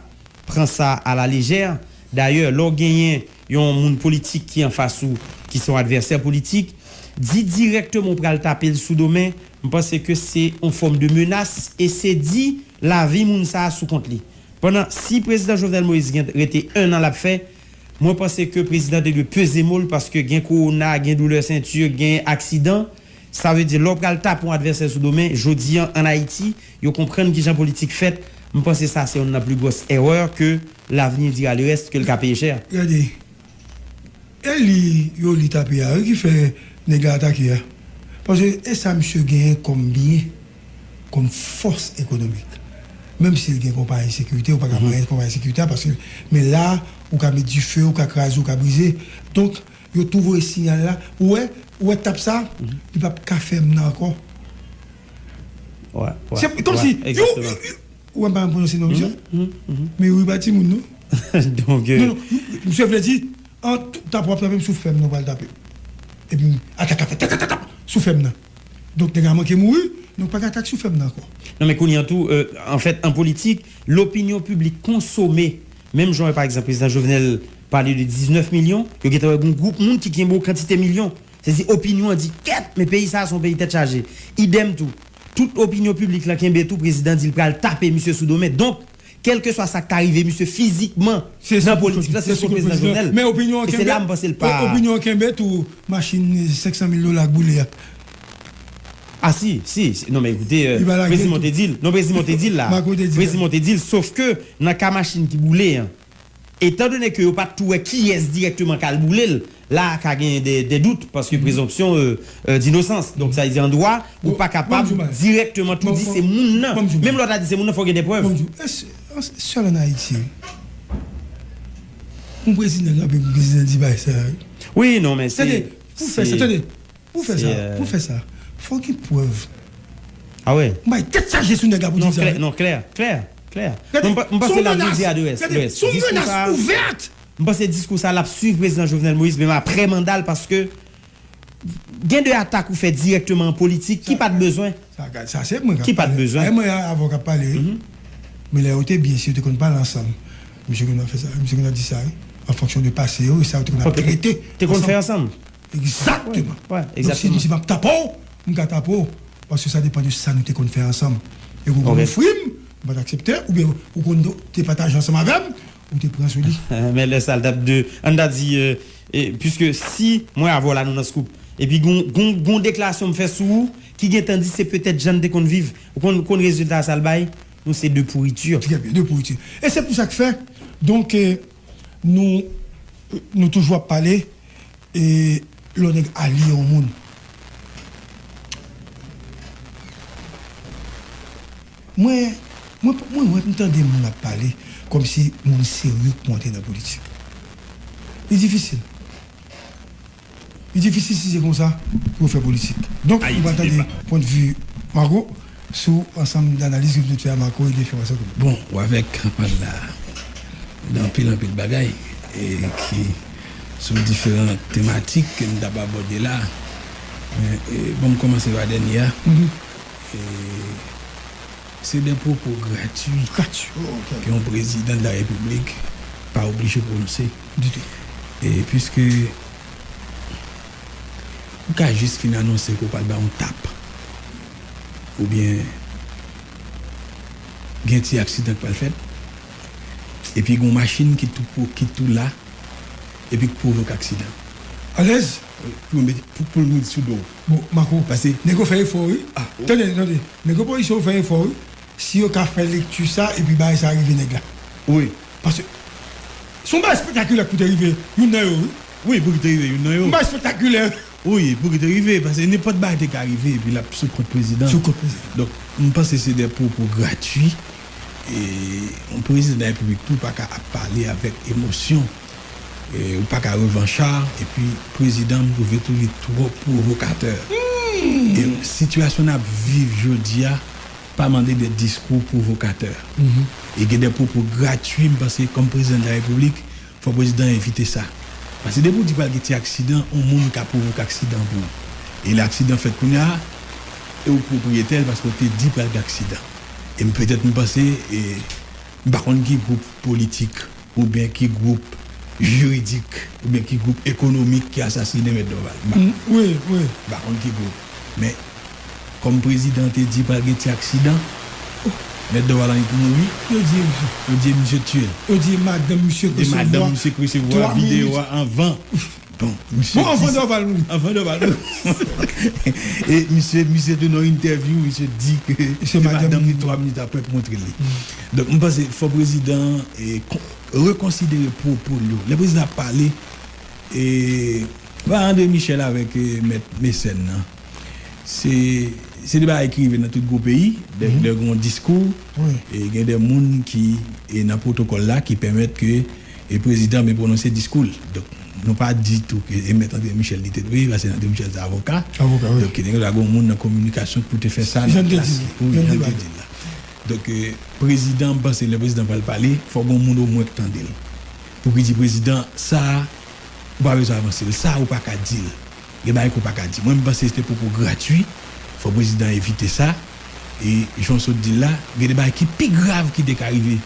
pran sa a la lejè. Dayè, lè w genyen yon moun politik ki anfas ou, ki se yon advèsè politik, di dirèkteman w pral tape l sou do men, m panse ke se yon fòm de menas e se di lavi moun sa a sou kont li. Pandan, si prezidan Jovenel Moïse gen rete en an l ap fè, mwen panse ke prezidan te dwe peze mo l paske gen kowona, gen doulè senti, gen aksidan. Sa vle di, lè w pral tape yon advèsè sou do men, jodi a, ann Ayiti, yo konprann kijan politik fèt. M panse sa se yonn nan pli gwòs erè ke l'avenir dira le reste, ke l ka peye chè. Gade, e li, yo li tape a, wi, ki fè nèg la atake a. Paske e sa misye genyen kòm byen, kòm fòs ekonomik. Menm si l gen konpayi sekirite, ou pa ka pran konpayi sekirite a, paske, men la, ou ka met dife, ou ka kraze, ou ka brize. Donk, yo tou voye siyal la. Ou wè, ou wè tap sa, li p ap ka fè m nan ankò. Se kòmsi, yo, yo, ou wè m pa janm pwononse non misye? Men yo pa timoun, non. Donk, euh, non, non, misye vle di, an, t-, tap w ap tape m sou fè m nan, pral tape. Epi, atak ap fèt, tap, tap, tap, tap, sou fè m nan. Donk, nèg la manke mouri, donk pa gen atak sou fè m nan ankò. Non, men kounye a tou, euh, anfèt, an politik, lopinyon piblik konsome, menm jan, pa egzanp, prezidan Jovenel pale de diznèf milyon, yo gentan wè gon gwoup moun ki kenbe yon kantite milyon. Se di opinyon an di, kèt, men peyi sa a se yon peyi tèt chaje. Idèm tou, tout opinyon piblik lan kenbe tou, prezidan di l pral tape misye sou do men. Donk, kèlkeswa sa k ta rive misye fizikman nan politik la, se sou prezidan Jovenel. Men opinyon an kenbe, e se la m panse l pa, opinyon an kenbe tou machin senk san mil dola k boule a. Ah, si, si, si. Non, men ekoute, euh, preziman te di l. Non, preziman te di l la. Preziman te di l, sof ke nan ka machin ki boule an, etan done ke yo pa t tou wè kiyès dirèkteman k al boule l, la ka gen de, de dout, paske prezonpsyon, euh, euh, dinosans. Donk, sa vle di an dwa, ou pa kapab dirèkteman tou di se moun nan. Menm lè w ta di se moun nan, fò w gen de prèv. Sèl ann Ayiti, wi. Yon prezidan kanpe, yon prezidan di bagay sa, wi. Wi, non, men se, tande, pou fè sa, tande, pou fè sa, pou fè sa, fò gen prèv. Ah wè? M bay tèt chaje sou nèg la pou di sa, wi. Non, klè, non, klè, klè, klè. Gade, m pa, m panse l ap di a de rès, gade, rès. Se yon menas ouvèt. M panse diskou sa l ap swiv prezidan Jovenel Moïse, menm aprè manda l, paske gen de atak ou fè dirèkteman an politik ki pa t bezwen. Sa, sa se mwen k ap pale. Ki pa t bezwen. E mwen avè w k ap pale, wi. Men lè yo te byen, si yo te konn pale ansanm, misye konn ap fè sa, misye konn ap di sa, wi. An fonksyon de pase yo, e sa yo te konn ap trete ansanm. Te konn fè ansanm. Egzakteman. Donk, si m di m ap tape w, m ka tape w. Paske sa depann de sa nou te konn fè ansanm. E ou konn ofri m, m pa t aksepte, oubyen ou konn te pataje ansanm avè m, ou te pran sou li. Men lè sa l t ap de, ann ta di, euh, e, piske si mwen avè w la nou nan scoop, epi gon, gon, gon deklarasyon m fè sou ou, ki gentan di se petèt jan n te konn viv, ou konn, konn rezilta sa l bay, nou se de pouriti. Trè byen, de pouriti. E se pou sa k fè, donk, euh, nou, nou toujou ap pale, e lè yon nèg alye yon moun. Mwen, mwen, mwen, mwen, m tande moun ap pale kòmsi moun serye k pou antre nan politik. Li difisil. Li difisil si se konsa pou yo fè politik. Donk, nou pral tande pwennvi Marco sou ansanm de analiz ke nou te fè a Marco e de enfòmasyon ke nou. Bon, ou avèk kanpay la, gen anpil, anpil bagay, e ki sou diferan tematik ke nou t ap abòde la. Men, e, bon, m kòmanse pa dènye a. E, se de pwopo gratui ke yon prezidan de la repiblik pa oblije pwononse. E piske Ou ka jis fin anonse ke w pral bay yon tap. Oubyen gen ti aksidan k pral fèt. Epi gen yon machin ki tou, ki tou la, epi k pwovoke aksidan. Alèz. Pou, pou, pou l mouri sou do w. Bon, Mako, pase nèg yo fè efò, wi. Ah, tande, tande. Nèg yo pozisyon yo fè efò, wi. Si yo ka fè lekti sa, epi bagay sa rive nèg la. Wi. Paske se yon bagay espektakilè ki pou te rive youn nan yo, wi. Wi, pou ki te rive youn nan yo. Yon bagay espektakilè. Wi, pou ki te rive, paske nenpòt bagay te ka rive, epi l ap sou kont prezidan. Sou kont prezidan. Donk, m panse se de pwopo gratui. E yon prezidan de repiblik tou pa ka ap pale avèk emosyon. E ou pa ka revancha, epi prezidan, m twouve tou li twò pwovokatè. E sitiyasyon n ap viv jodi a, pa mande de diskou pwovokatè. E gen de pwopo gratui, m panse, kòm prezidan de la repiblik, fò prezidan evite sa. Paske depi w di pral gen ti aksidan, yon moun ka pwovoke aksidan pou ou. E lè aksidan fèt kounye a, e ou pwopriyetè l paske w te di pral gen aksidan. E m petèt m panse, e, m pa konn ki gwoup politik oubyen ki gwoup jiridik oubyen ki gwoup ekonomik ki asasinen Mèt Dorval. M pa konn. Wi, wi. M pa konn ki gwoup. Men, kòm prezidan te di pral gen ti aksidan, Mèt Dorval annik mouri. Yo di misye. Yo di misye tiye l. Yo di madanm misye k resevwa twa minit. E madanm misye k resevwa videyo a anvan. Bon, misye. Bon, anvan Dorval mouri. Anvan Dorval mouri. E misye, misye te nan yon entèvyou, misye di ke se madanm li twa minit apre k montre li. Donk, m panse fò prezidan, e, kon-, rekonsidere pwopo l yo. Lè prezidan ap pale, e, pa André Michel avèk, e, Mèt Mécène nan. Se, se de bagay ki rive nan tout gwo peyi, de, de gen yon diskou, e gen de moun ki, e, nan pwotokòl la ki pèmèt ke, e, prezidan men pwononse diskou l. Donk, nou pa di tou ke e Mèt André Michel li te dwe, paske André Michel se avoka. Avoka, wi. Donk, gen dwa gen yon moun nan kominikasyon ki pou te fè sa nan plas li. Jan te di l la. Jan te di l la. Donk, e, prezidan, m panse lè prezidan pral pale, fò gen yon moun omwen k tande l. Pou ki di prezidan, sa a, ou pa bezwen avanse l. Sa a, ou pa ka di l. Gen bagay ke w pa ka di. Mwen, m panse se te pwopo gratui. Fò prezidan evite sa. E jan w sot di l la, gen de bagay ki pi grav ki te ka rive.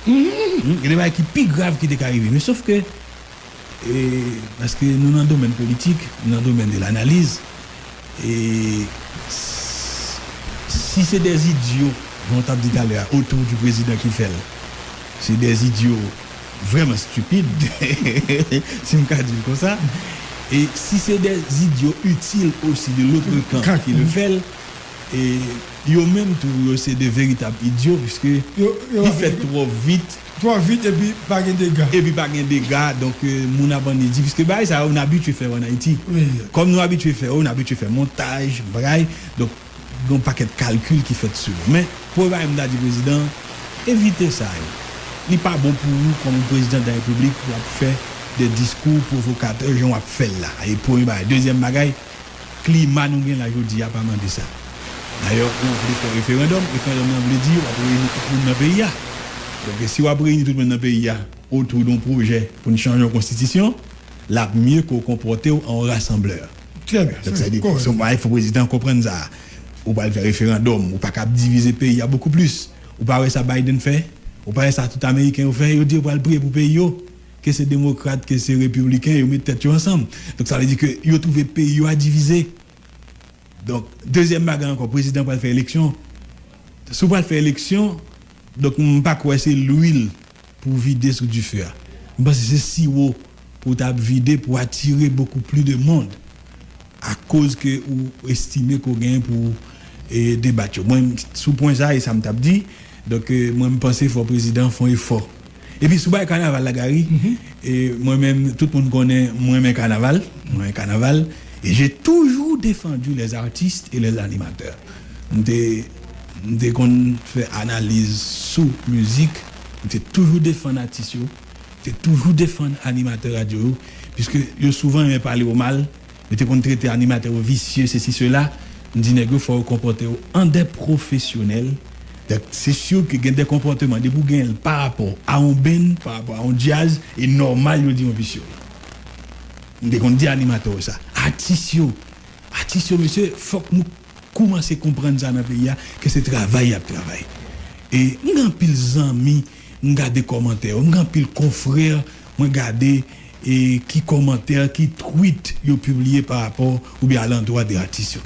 Hmm, gen de bagay ki pi grav ki te ka rive. Men sof ke, e, paske nou nan domèn politik, nou nan domèn de l'analyse, e s-, si se des idiots, jan w t ap di talè a, autour du président ki fè l, se des idiots vraiment stupides, si m ka di l konsa. E si se des idiots utiles aussi de l'autre camp ki le fè l, e yo menm tou, yo se de veritab idyo, piske li fèt twò vit. Twò vit epi pa gen dega. Epi pa gen dega, donk, e, moun ap annik di, piske bagay sa yo, nou abitye fè yo ann Ayiti. Wi. Kòm nou abitye fè yo, nou abitye fè montaj, bagay, donk, gen yon pakèt kalkil ki fèt sou yo. Men, premye bagay m ta di prezidan, evite sa yo. Li pa bon pou ou kòm prezidan de la repiblik pou w ap fè de diskou pwovokatè jan w ap fè l la. E premye bagay. Dezyèm bagay, klima nou gen la jodi a pa mande sa. Dayè, ou vle fè referandòm, referandòm nan vle di w ap reyini tout moun nan peyi a. Donk, si w ap reyini tout moun nan peyi a otou de yon pwojè pou n chanje yon konstitisyon, l ap mye ke w konpòte w an yon rasanblè. Trè byen. Donk, sa vle di, fò prezidan konprann sa. Ou pral fè referandòm, ou pa ka ap divize peyi a bokou plis. Ou pa wè sa Biden fè? Ou pa wè sa tout Ameriken yo fè? Yo di yo pral priye pou peyi yo. Ke se demokrat, ke se repibliken, yo met tèt yo ansanm. Donk, sa vle di ke yo twouve peyi yo a divize. Donk, dezyèm bagay ankò, prezidan pral fè eleksyon. Si w pral fè eleksyon, donk, m pa kwè se lwil pou vide sou dife a. M panse se siwo pou w ta vide pou atire beaucoup plus de monde. Akoz ke ou estime ke w genyen pou, e, debat yo. Mwen, sou pwen sa, e sa m t ap di. Donk, e, mwen, m panse fò prezidan fè yon efò. Epi sou bagay kanaval la, Gary, e, mwen menm, tout moun konnen mwen renmen kanaval, mwen renmen kanaval, et j'ai toujours défendu les artistes et les animateurs. M te, m te konn fè analiz sou mizik, m te toujou defann atis yo, m te toujou defann animatè radyo yo, piske yo souvan renmen pale w mal, yo te konn trete animatè yo visye, sesi, sela. M di nèg yo, fò yo konpòte yo an de pwofesyonèl. Donk, se si ke gen de konpòteman, depi w gen l pa rapò a yon band, pa rapò a yon djaz, e nòmal yo di yon visye. M te konn di animatè yo sa. Atis yo, atis yo, mesye, fòk nou koumanse konprann sa nan peyi a, ke se travay y ap travay. E m gen anpil zanmi, m gade kòmantè yo, m gen anpil konfrè, mwen gade, e ki kòmantè, ki tweet yo pibliye pa rapò oubyen alantwa de atis yo.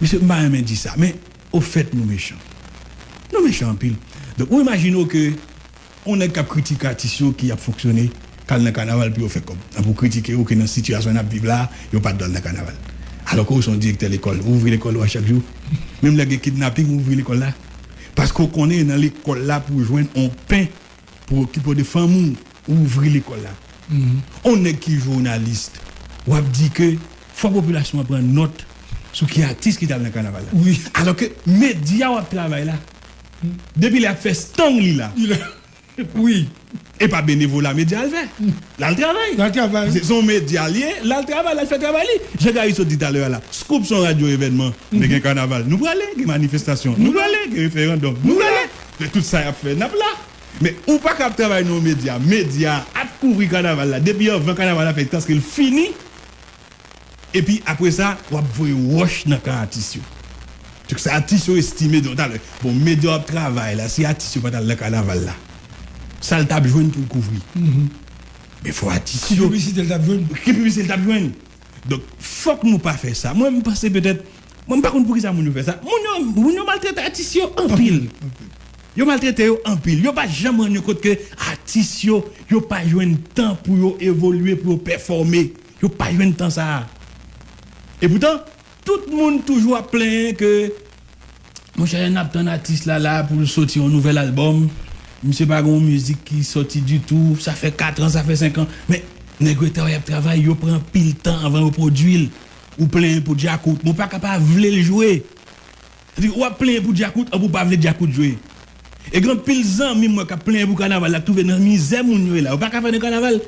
Mesye, m pa renmen di sa, men ofèt nou mechan. Nou mechan anpil. Donk, ou imajine w ke yon nèg k ap kritike atis yo ki ap fonksyone, k al nan kanaval pou yo fè kòb. Nan pou kritike yo ke nan sitiyasyon n ap viv la, yo pa t dwe al nan kanaval. Alò ke w se yon direktè lekòl, ou ouvri lekòl ou a chak jou. Menm lè gen kidnaping, ou ouvri lekòl la. Paske w konnen nan lekòl la pou w jwenn yon pen pou w okipe w de fanmi w, ou ouvri lekòl la. Yon nèg ki jounalis, w ap di ke fò popilasyon an pran nòt sou ki atis ki t al nan kanaval la. Alò ke medya w ap travay la, depi lè y ap fè stang li la. Wi. E pa benevola medya al fè. L al travay. L al travay. Se se yon medya l ye, l al travay, l al fè travay li. Jean Gary sot di talè a la, Scoop se yon radyo evènman, men gen kanaval. Nou prale, gen manifestasyon. Nou prale, gen referandòm. Nou prale. Men tout sa y ap fè, n ap la. Men ou pa ka ap travay nan yon medya, medya ap kouvri kanaval la. Depi anvan kanaval la fèt, jiskaske l fini, epi apre sa, w ap voye wòch nan kan atis yo. Tout sa atis yo estime, donk, talè, bon, medya w ap travay la, si atis yo pa t al nan kanaval la, sa l t ap jwenn pou l kouvri. Men fò atis yo. Ki piblisite l t ap jwenn? Ki piblisite l t ap jwenn? Donk, fòk nou pa fè sa. Mwen, m panse petèt, mwen, m pa konn poukisa moun yo fè sa. Moun yo, moun yo maltrete atis yo anpil. Yo maltrete yo anpil. Yo pa janm rann yo kont ke atis yo, yo pa jwenn tan pou yo evolye, pou yo pèfòme. Yo pa jwenn tan sa a. Epoutan, tout moun toujou ap plenyen ke, monchè, n ap tann atis la la pou l soti yon nouvèl albòm. Misye pa gen yon mizik ki soti ditou. Sa fè kat an, sa fè senk an. Men, nèg yo travay, ap travay, yo pran anpil tan anvan yo pwodui l. Ou plenyen pou djakout. Men w pa ka pa vle l jwe. Sa di, w ap plenyen pou djakout, anpi w pa vle djakout jwe. E gen anpil zanmi m wè k ap plenyen pou kanaval la, k twouve nan mizè moun yo ye la. Yo pa ka fè nan kanaval.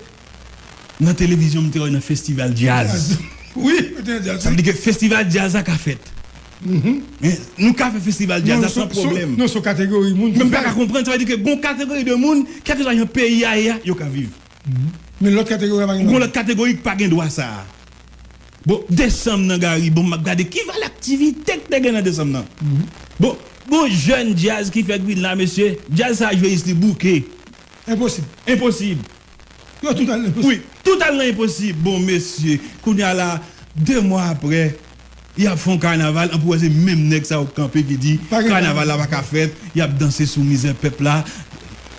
Nan televizyon, m te wè nan festival djaz. Wi, yo te nan djaz. Sa vle di ke festival djaz la ka fèt. Men nou ka fè festival djaz la san pwoblèm. Non, se yon kategori moun. Men m pa ka konprann, sa vle di ke gon kategori de moun, kèlkeswa jan peyi a ye a, yo ka viv. Men lòt kategori a pa gen dwa. Gon lòt kategori ki pa gen dwa sa a. Bon, desanm nan Gary, bon, m ap gade ki valè aktivite k te gen nan desanm nan. Bon, gon jèn djaz ki fèk vin la, mesye, djaz sa a jwe isit, li bouke. Enposib. Enposib. Yo tout al nan enposib. Wi, tout al nan enposib. Bon, mesye, kounye a la, de mwa apre, y ap fè yon kanaval, anpi w wè se menm nèg sa yo k kanpe ki di kanaval la pa ka fèt, y ap danse sou mizè pèp la.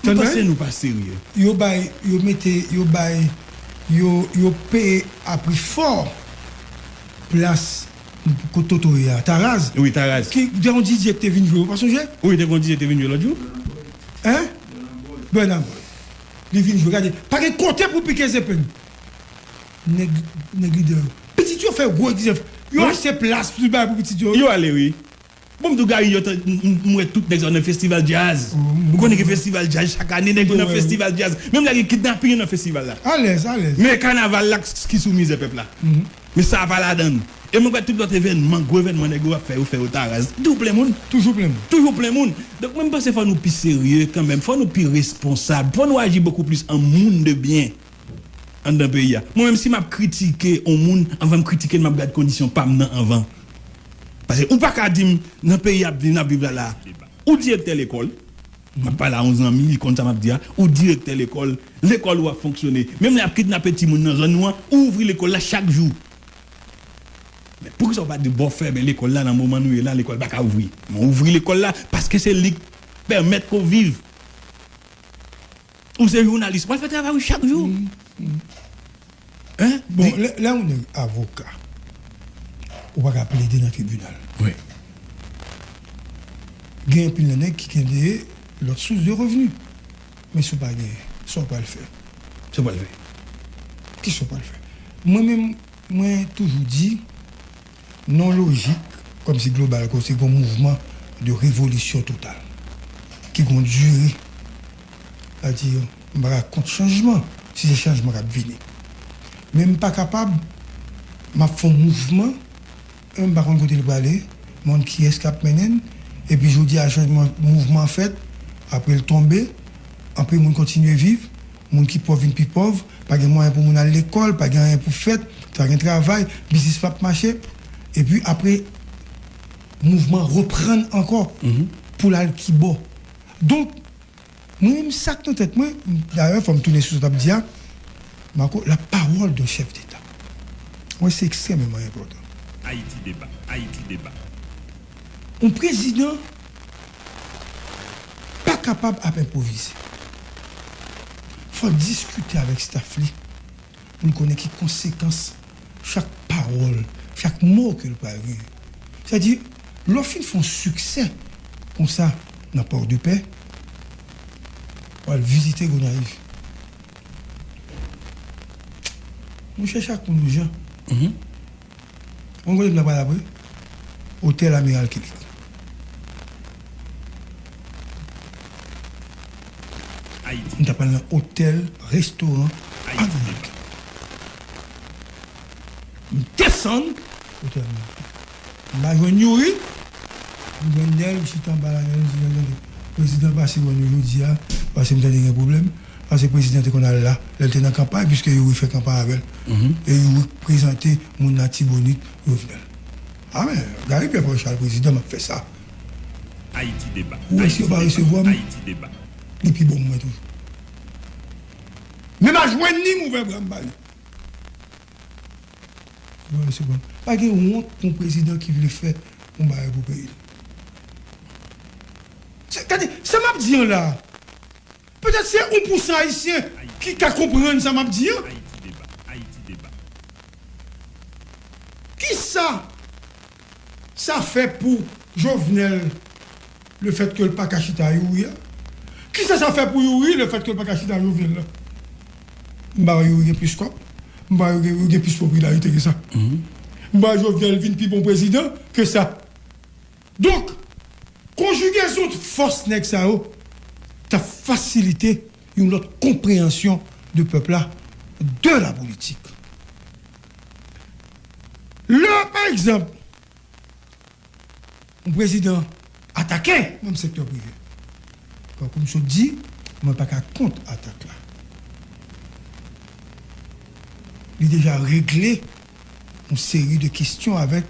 M panse nou pa serye. Yo bay, yo mete, yo bay, yo, yo peye a pri fò plas kote Toto ye a, Taraz. Wi, Taraz. Ki, gen yon D J ki te vin jwe, ou pa sonje? Wi, te gen yon D J ki te vin jwe lòt jou. Hein? Burna Boy. Li vin jwe, gade. Pa gen kote pou pike zepeng. Nèg, nèg lidè yo. Pitit yo fè gwo egzèf. Yo achte plas pou bay pou pitit yo. Yo ale, wi. Bon, m di w, Gary, yo, m, m, m wè tout nèg sa yo nan festival djaz. Ou konnen gen festival djaz chak ane, nèg yo nan festival djaz. Menm lè gen kidnaping, yo nan festival la. Alèz, alèz. Men kanaval la k-, ki sou mizè pèp la. Men sa a pa ladan l. E mwen kwè tout lòt evènman, gwo evènman nèg yo ap fè, yo fè yo Taraz. Toujou plen moun. Toujou plen moun. Toujou plen moun. Donk, mwen, m panse fò nou pi serye kanmenm, fò nou pi responsab, fò nou aji bokou plis an moun de byen anndan peyi a. Mwen menm, si m ap kritike yon moun, anvan m kritike l, m ap gad kondisyon pa m nan anvan. Paske ou pa ka di m, nan peyi ap viv, n ap viv la la, ou direktè lekòl, m ap pale a yon zanmi, li konn sa m ap di a, ou direktè lekòl, lekòl ou ap fonksyone. Menm lè y ap kidnape timoun nan zòn ou an, ou ouvri lekòl la chak jou. Men poukisa w pa di, bon, fèmen lekòl la nan moman nou ye la, lekòl pa ka ouvri. Men ouvri lekòl la, paske se li k pèmèt ke w viv. Ou se jounalis, w al fè travay ou chak jou. Hein? Bon, lè, lè yon nèg avoka, ou pa ka plede nan tribinal. Wi. Gen anpil nan nèg ki gen de lòt sous de revni. Men si w pa genyen, sa w pral fè? Sa w pral fè? Kisa w pral fè? Mwen menm, mwen toujou di, nan lojik, kòmsi global, kòmsi gon mouvman de revolisyon total, ki gon dire. Sa di, m pa ka kont chanjman, si se chanjman k ap vini. Men m pa kapab, m ap fè yon mouvman, e m pa konn kote l prale, m pa konn kiyès k ap mennen l, epi jodi a chanjman, mouvman an fèt, apre l tonbe, anpil moun kontinye viv, moun ki pòv vin pi pòv, pa gen mwayen pou moun al lekòl, pa gen anyen pou fèt, pa gen travay, biznis p ap mache, epi apre, mouvman reprann ankò pou l al kibò. Donk, mwen menm sa k nan tèt mwen, dayè, fò m tounen sou sa w t ap di a, Marco, la parole d'un chef d'État. Mwen, se ekstrèmeman enpòtan. Ayiti Deba, Ayiti Deba. Yon prezidan pa kapab ap enpwovize. Fò l diskite avèk staff li pou l konnen ki konsekans chak pawòl, chak mo ke l pral genyen. Sètadi, lè w fin fè yon siksè konsa nan Pòdepè, w al vizite Gonayiv. Monchè, chak moun yon jan. Mhm. Ou konn kote m ta pral apre? Otèl Amiral Killick. Ayiti. M ta pral nan otèl, restoran Amiral Killick. M desann otèl Amiral Killick. M pa jwenn Youri. M jwenn Nèl, m chita anba la, Nèl, m di, "Nèl, tande, prezidan pase wè nou jodi a, pase m tande gen pwoblèm." Pase prezidan te konn al la, lè l te nan kanpay, piske Youri fè kanpay avè l. Mhm. E Youri prezante moun Latibonit, Jovenel. A men, Gary Pierre Paul Charles, prezidan, m ap fè sa. Ayiti Deba. Ou wè si yo pa resevwa m, Ayiti Deba. Li pi bon mwen toujou. Men m a jwenn li, m ouvè bra m ba li. Yo pa resevwa m. Pa gen wont pou yon prezidan ki vle fè yon bagay pou peyi l. Se, gade, sa m ap di an la a, petèt se yon pousan Ayisyen ki ka konprann sa m ap di an. Kisa sa fè pou Jovenel, lefètke l pa ka chita Youri a? Kisa sa fè pou Youri, lefètke l pa ka chita Jovenel la? M pa wè Youri gen plis kòb. M pa wè Youri gen plis popilarite ke sa. M pa wè Jovenel vin pi bon prezidan ke sa. Donk, konjigezon fòs nèg sa yo t ap fasilite yon lòt konpreyansyon de pèp la, de la politik. Lè, pa egzanp, yon prezidan atake menm sektè prive, tankou m sot di, mwen pa ka kont atak la. Li deja regle yon seri de kesyon avèk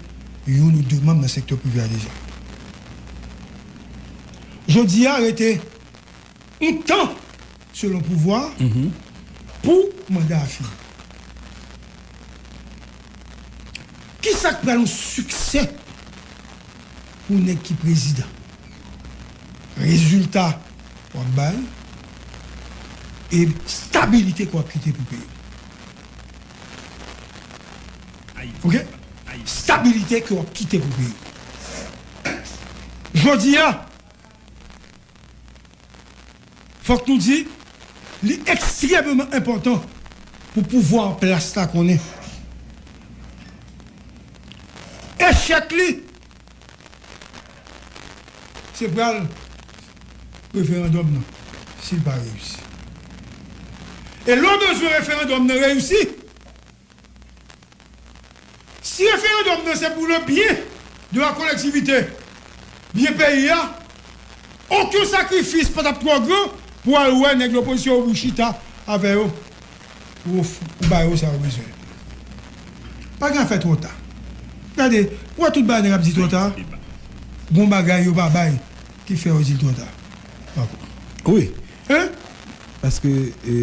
youn ou de manm nan sektè prive a deja. Jodi a, rete yon tan, selon pouvwa a, pou manda a fini. Kisa k pral yon siksè pou nèg ki prezidan? Rezilta w ap bay e stabilite ke w ap kite pou peyi w. Oke? Stabilite ke w ap kite pou peyi w. Jodi a, fòk nou di, li ekstrèmeman enpòtan pou pouvwa an plas la konnen echèk li, se pral referandòm nan, si l pa reyisi. E lè w bezwen referandòm nan reyisi, si referandòm nan se pou le bien de la collectivité, byen peyi a, okenn sakrifis pa t ap twò gran pou al wè nèg lopozisyon yo pou chita avè yo, pou of-, pou ba yo sa yo bezwen. Pa gen afè twò ta. Gade, ou wè tout bagay nèg ap di twò ta, gon bagay yo pa bay ki fè yo di l twò ta. Ankò. Wi. Hein? Paske, e,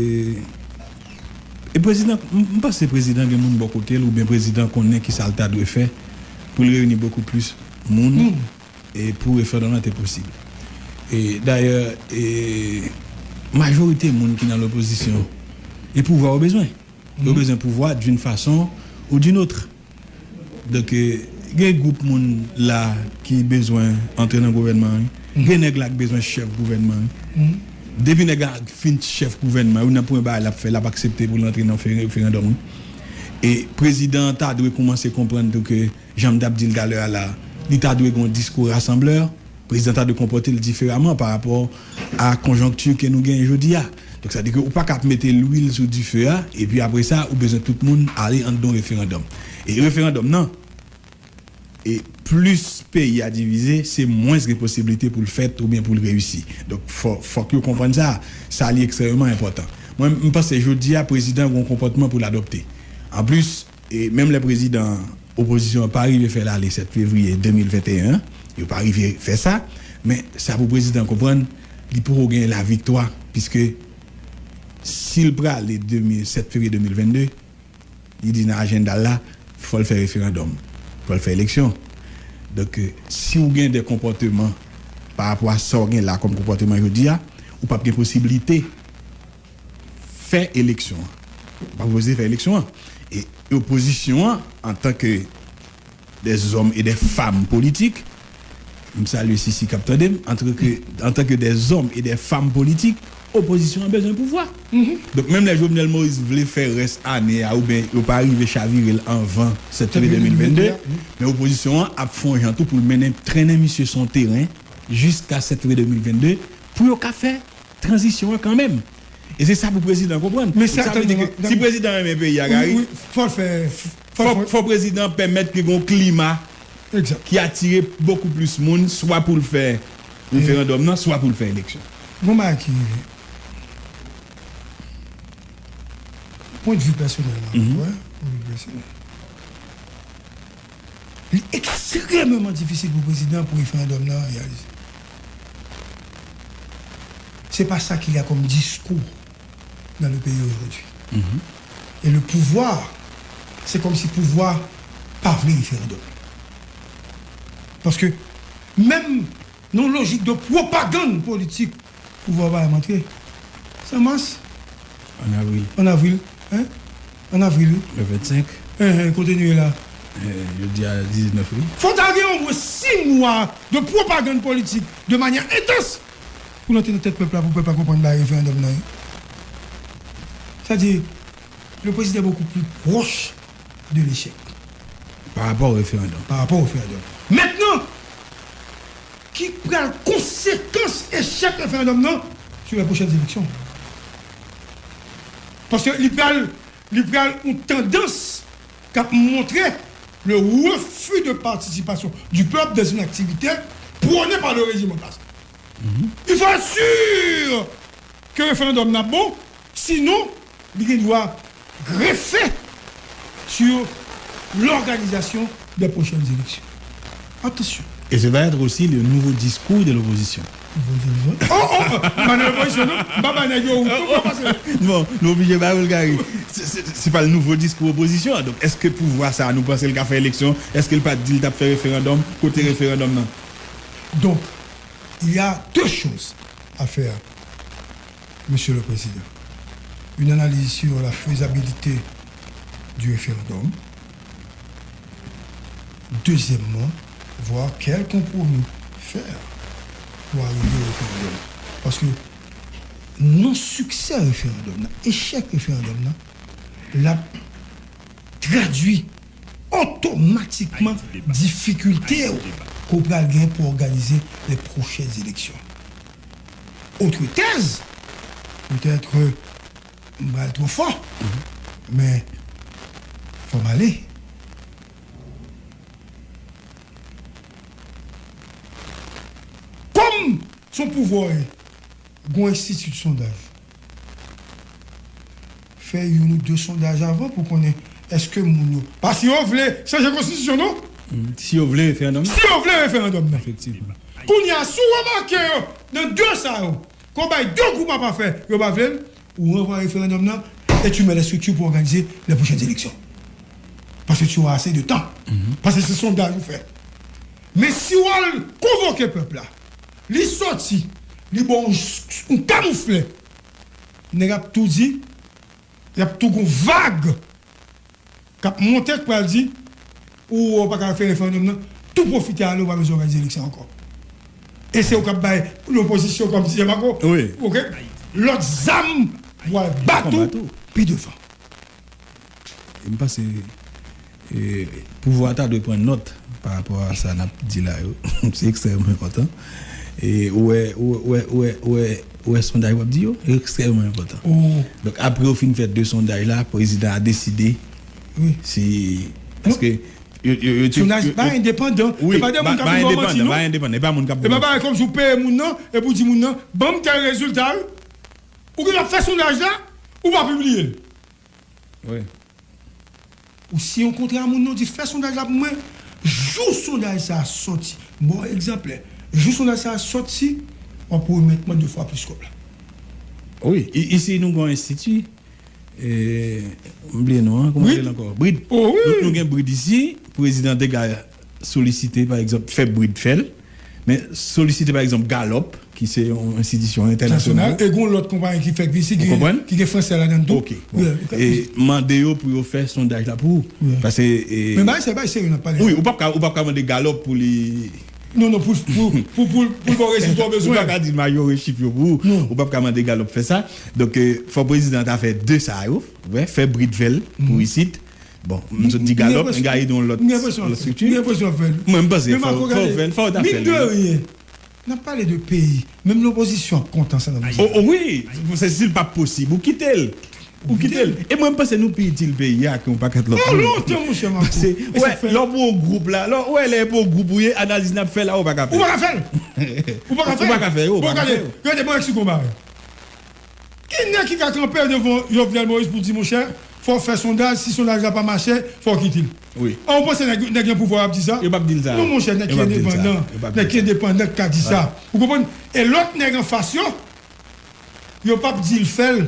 e prezidan, m, m panse prezidan gen moun bò kote l, oubyen prezidan konnen ki sa l ta dwe fè pou l reyini bokou plis moun, e pou referandòm nan te posib. E dayè, e majorite moun ki nan lopozisyon, e pouvwa yo bezwen. Yo bezwen pouvwa d'une façon ou d'une autre. Donk, e, gen gwoup moun la ki bezwen antre nan gouvènman an, wi. Gen nèg la ki bezwen chèf gouvènman an, wi. Depi nèg la fin chèf gouvènman an, wi, nan premye bagay l ap fè, l ap aksepte pou l antre nan fe-, referandòm, wi. E prezidan an ta dwe koumanse konprann tou ke, jan m t ap di l talè a la, li ta dwe gen yon diskou rasanblè. Prezidan ta dwe konpòte l diferaman pa rapò a konjonkti ke nou genyen jodi a. Donk, sa di ke ou pa ka ap mete lwil sou dife a, epi apre sa, ou bezwen tout moun ale anndan yon referandòm. E referandòm nan, e plis peyi a divize, se mwens gen posiblite pou l fèt oubyen pou l reyisi. Donk, fò, fòk yo konprann sa. Sa li ekstrèmeman enpòtan. Mwen, m panse jodi a, prezidan gen yon konpòtman pou l adopte. Anplis, e menm lè prezidan opozisyon an pa rive fè l ale sèt fevriye de mil venteyen an, yo pa rive fè sa, men sa pou prezidan konprann, li poko genyen laviktwa, piske Si l prale de mil, sèt fevriye de mil vennde, li di nan ajanda l la, fò l fè referandòm, fò l fè eleksyon. Donk, si w gen de konpòteman pa rapò a sa w gen la kòm konpòteman jodi a, ou p ap gen posiblite fè eleksyon an. Ou p ap posede fè eleksyon an. E opozisyon an, antanke des hommes et des femmes politiques, m salye Sisi k ap tande m, antanke, antanke des hommes et des femmes politiques, opozisyon an bezwen pouvwa. Donk, menm lè Jovenel Moïse vle fè rès ane a, oubyen yo pa rive chavire l anvan sèt fevriye de mil vennde, men opozisyon an ap fè yon jan tou pou l mennen, trennen misye sou yon teren jiska sèt fevriye de mil vennde, pou yo ka fè tranzisyon an kanmenm. E se sa pou prezidan konprann. Men sa vle di ke si prezidan renmen peyi a, Gary, fò l fè, fò, fò prezidan pèmèt ke gen yon klima ki atire bokou plis moun, swa pou l fè referandòm nan, swa pou l fè eleksyon. Gon bagay ki rive. Pwennvi pèsonèl mwen, pwennvi pèsonèl. Li ekstrèmeman difisil pou prezidan pou referandòm nan reyalize. Se pa sa ki la kòm diskou dans le pays aujourd'hui. Et le pouvoir, c'est comme si pouvwa pa vle referandòm. Paske menm nan yon lojik de pwopagann politik, pouvwa pa janm antre. Se an mas. An avril. An avril. Hein? An avril, wi. Le vennsenk. Hein, hein, kote nou ye la? Jodi a diznèf, wi. Fò ta gen omwen sis mwa de pwopagann politik de manyè entans pou l antre nan tèt pèp la, pou pèp la konprann bagay referandòm nan ye. Sa di, le président est beaucoup plus proche de l'échec. Pa rapò o referandòm. Pa rapò o referandòm. Mentnan, ki pral konsekans echèk referandòm nan sou lè pwochèn eleksyon? Paske li pral, li pral yon tandans k ap montre le refus de participation du peuple dans une activité prônée par le régime en place. Il faut être sûr que referandòm nan ap bon, sinon, li gen dwa grefe sur l'organisation des prochaines élections. Attention. Et ce va être aussi le nouveau discours de l'opposition. Oh, oh, oh, m pa nan opozisyon, non. M pa bay nèg yo wout, non, m pa pase. Bon, nou oblije ba yo l, Gary. Se, se, se pa l nouvo diskou opozisyon an. Donk, èske pouvwa sa a, nou panse l ka fè eleksyon? Èske l pa t di l t ap fè referandòm? Kote referandòm nan? Donc, il y a deux choses à faire, Monsieur le Président. Une analyse sur la faisabilité du référendum. Deuxièmement, voir quel compromis faire pour arriver au référendum. Paske non siksè referandòm nan, echèk referandòm nan, l ap tradui otomatikman difikilte ke w pral gen pou òganize les prochaines élections. Autre thèse, peut-être m pral twò fò, men fò m ale. Kòm se yon pouvwa w ye, gen yon enstiti sondaj. Fè youn ou de sondaj avan pou konnen èske moun yo. Pa si yo vle chanje konstitisyon, non. Si yo vle referandòm nan. Si yo vle referandòm nan. Efektivman. Kounye a, si w remake yo nan de sa yo, ke w bay de gwoup ap fè, yo pa vle l, ou ranvwaye referandòm nan et tu mets les structures pour organiser les prochaines élections. Parce que tu auras assez de temps. Paske se sondaj ou fè. Men si w al konvoke pèp la, li sòti, li ba w yon, yon kamoufle, nèg ap tou di, y ap tou gon vag k ap monte k pral di, ou pa ka fè referandòm nan, tou pwofite ale, ou pa bezwen òganize eleksyon ankò. E se ou k ap bay lopozisyon kòm ti Jean Marco. Wi. Oke? Lòt zam pou al bat ou pi devan. E m panse, e, pouvwa ta dwe pran nòt pa rapò a sa n ap di la yo. Se ekstrèmman enpòtan. E ou wè, ou wè, ou wè, ou wè, ou wè, ou wè sondaj w ap di yo, ekstrèmman enpòtan. Donk, apre yo fin fè de sondaj la, prezidan a deside si, paske yo, yo, yo te, sondaj yo, pa yo endepandan. Wi, e pa de moun k ap vin bò manti, non. Pa endepandan, e pa moun k ap bò manti. E pa bagay kòmsi w peye moun nan, epi w di moun nan, ban m tèl rezilta, wi. Ou gen dwa fè sondaj la, ou pa pibliye l. Wi. Ou siyen yon kontra a moun nan, ou di fè sondaj la pou mwen. Jou sondaj sa a sòti, m ba w egzanp, jou sondaj sa a sòti, w ap remèt mwen de fwa plis kòb la. Wi, i- isi nou gen yon enstiti, e, m bliye non an, kòman l rele ankò? Brid. Oh, wi. Nou, nou gen Brid isi, prezidan te ka solisite, pa egzanp, fè Brid fè l, men solisite, pa egzanp, Gallup, ki se yon enstitisyon entènasyonal. Nasyonal, e gen lòt konpayi ki fèk vin isi, ki, ki gen fransè ladan l tou. Ok. Bon. E mande yo pou yo fè sondaj la pou ou. Paske, e, men bagay, se bagay serye n ap pale. Wi, ou p ap ka, ou p ap ka mande Gallup pou li Non, non, pou, pou, pou, pou, pou l ba w rezilta w bezwen. Ou pa ka di majore chif yo pou ou. Non. Ou p ap ka mande Gallup fè sa. Donk, e, fò prezidan ta fè de sa yo. Wè, fè Brid fè l pou isit. Bon, m sot di Gallup, m gen yon lòt estrikti. M gen enpresyon ap fè l. Mwen, m panse fò, fò w fè l, fò w ta fè l. Mine de rien, n ap pale de peyi. Menm lopozisyon ap kontan sa nan. O, o, wi, se si l pa posib, ou kite l. Ou kite l. E mwen, m panse nou pi itil peyi a ke yon pakèt lòt moun. Lontan, monchè Marco. Paske, wè, lè w pou yon gwoup la, lè w, wè, lè pou yon gwoup ou ye, analiz n ap fè la, ou pa ka fè. Ou pa ka fè l. Ou pa ka fè l. Ou pa ka fè yo, ou pa ka fè yo. Bon, gade, gade, bon, èksplike yon bagay. Ki nèg ki ka kanpe devan Jovenel Moïse pou di, monchè, fò w fè sondaj, si sondaj la pa mache, fò w kite l? Wi. A, ou panse nèg, nèg gen pouvwa ap di sa? Yo p ap di l sa. Non, monchè, nèg ki endepandan, nèg ki endepandan ki ka di sa. Ou konprann? E lòt nèg anfas yo, yo p ap di l fè l.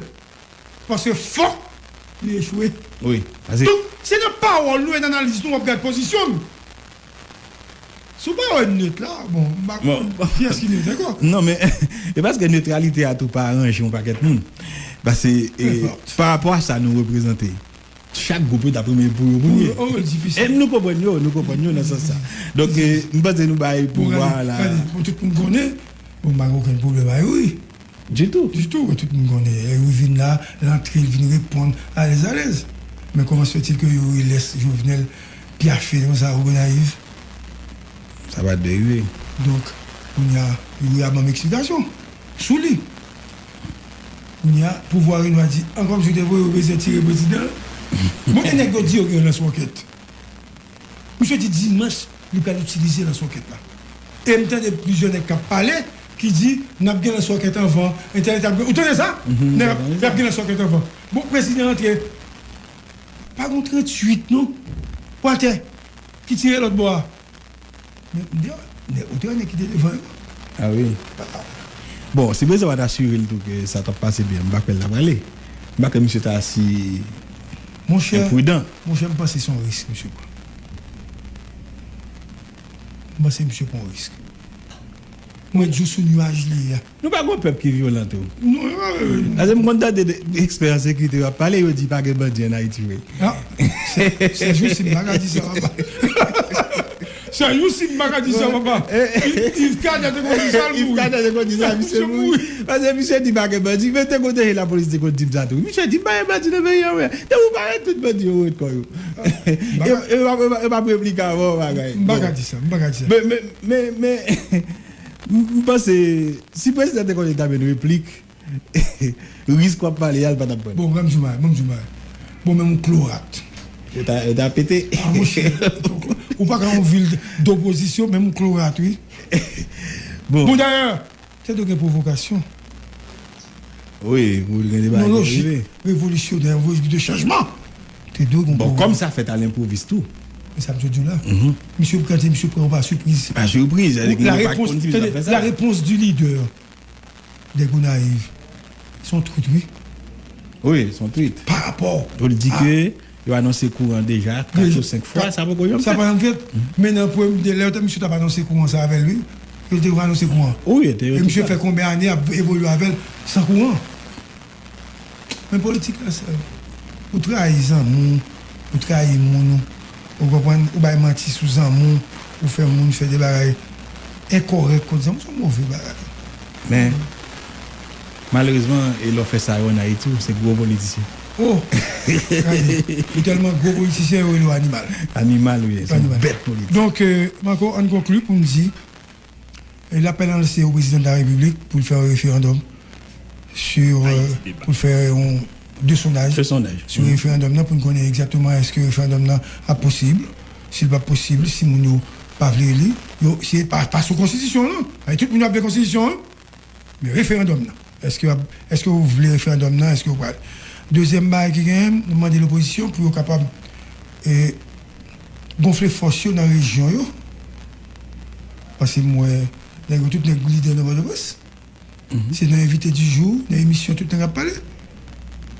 Paske fòk li echwe. Wi. Donk, se nan pawòl nou e nan analiz nou w ap gade pozisyon nou. Si w pa wè net la, bon, m pa konn kiyès ki net ankò. Non, men, e paske netralite a tou pa aranje yon pakèt moun. Paske, e, pa rapò a sa nou reprezante, chak gwoup yo t ap renmen pou yo, pou yo. E nou konprann yo, nou konprann yo nan sans sa. Donk, e, m panse nou bay pouvwa la. Gade, bon, tout moun konnen, bon, m pa gen okenn pwoblèm ak Youri. Ditou. Ditou, tout moun konnen. Youri vin la, l antre, l vin reponn alèz, alèz. Men kòman se fè-t-il ke Youri lès Jovenel pyafe konsa, ou Gonayiv? Sa pa dwe rive. Donk, kounye a, Youri ap ban m eksplikasyon sou li. Kounye a, pouvwa Renwa di, an kòmsi yo te voye yo bezwen tire prezidan. Bon, e nèg yo di yo gen lans-wòkèt. Misye di dimanch, li pral itilize lans-wòkèt la. E m tande plizyè nèg k ap pale, ki di, n ap gen lans-wòkèt anvan, entèl, entèl, ou tande sa? Nèg ap, y ap gen lans-wòkèt anvan. Bon, prezidan antre, pa gen tranntuit non, pou atè, ki tire lòt bò a. Men, m di, nèg, ou te wè nèg ki te devan yo? A wi. Bon, si prezidan pa t asire l tou ke sa t ap pase byen, m pa kwè l t ap ale. M pa kwè misye ta si enpridan. Monchè, m panse se yon risk misye pran. M panse misye pran yon risk. Mwen di w sou nuaj li ye a. Nou pa gen yon pèp ki vyolan tou. Non, e pa vre. Paske m konn tande de ekspè an sekirite yo ap pale, yo di pa gen bandi ann Ayiti vre. A, se, se jou si m pa ka di sa, papa. Se jou si m pa ka di sa, papa. Yves Cadet te konn di sa, l mouri. Yves Cadet te konn di sa, misye mouri. Paske misye di pa gen bandi, men te konn tande lapolis te konn di m sa tou. Misye di m pa gen bandi nan peyi an, men. Depi w parèt, tout bandi yo ret kò yo. E, e, e, e, e p ap replike avè w, bagay. M pa ka di sa, m pa ka di sa. Men, men, men, men, m, m panse, si prezidan te konnen l t ap jwenn replik, risk w ap pale a, l pa t ap pran. Bon, ban m di w bagay, ban m di w bagay. Bon, men yon klorat. Yo ta, yo ta pete. A, monchè, ou pa ka yon vil dopozisyon, men yon klorat, wi. Bon. Bon, dayè, te dwe gen pwovokasyon. Wi, pou gen deba ki rive. Yon lojik revolisyonè, yon lojik de chanjman. Te dwe gen pwovokasyon. Bon, kòm sa fèt a lenpwovis tou. E sa m sot di w la. Misye, gade, misye pran w pa sipriz. Pa sipriz, sa vle di nou pa t konn si misye t ap fè sa. La réponse du leader de Gonayiv, se yon tweet, wi. Wi, se yon tweet. Pa rapò. Pou l di ke yo anonse kouran deja kat ou senk fwa, sa poko janm fèt. Sa pa janm fèt. Men nan premye, lè yo te, misye t ap anonse kouran sa avè l, wi. Yo te anonse kouran. Wi, yo te, yo te. E misye fè konbyen ane ap evolye avè l san kouran? Men politik la, sa, ou trayi zanmi w, ou trayi moun ou, ou konprann, ou bay manti sou zanmi w, ou fè moun fè de bagay enkòrèk kont zanmi w, se yon move bagay. Men, malerezman, e lè w fè sa yo ann Ayiti, se gwo politisyen. Oh! Gade, yo tèlman gwo politisyen, yo rele yo animal. Animal, wi, se yon bèt politik. Donk, euh, Marco, ann konkli pou m di, e l apèl lanse o prezidan de la repiblik pou l fè yon referandòm sou, euh, pou l fè yon, de sondaj sou referandòm nan pou n konnen egzakteman èske referandòm nan ap posib. Si l p ap posib, si moun yo pa vle li, yo, si pa, pa sou konstitisyon an, non. Ay, tout moun ap vle konstitisyon an. Men referandòm nan, èske w ap, èske w vle referandòm nan? Èske w pral? Dezyèm bagay ki genyen, nou mande lopozisyon pou yo kapab, e, gonfle fòs yo nan rejyon yo. Paske m wè nèg yo, tout nèg lidè nan Pòtoprens. Se nan envite di jou, nan emisyon tout nèg ap pale.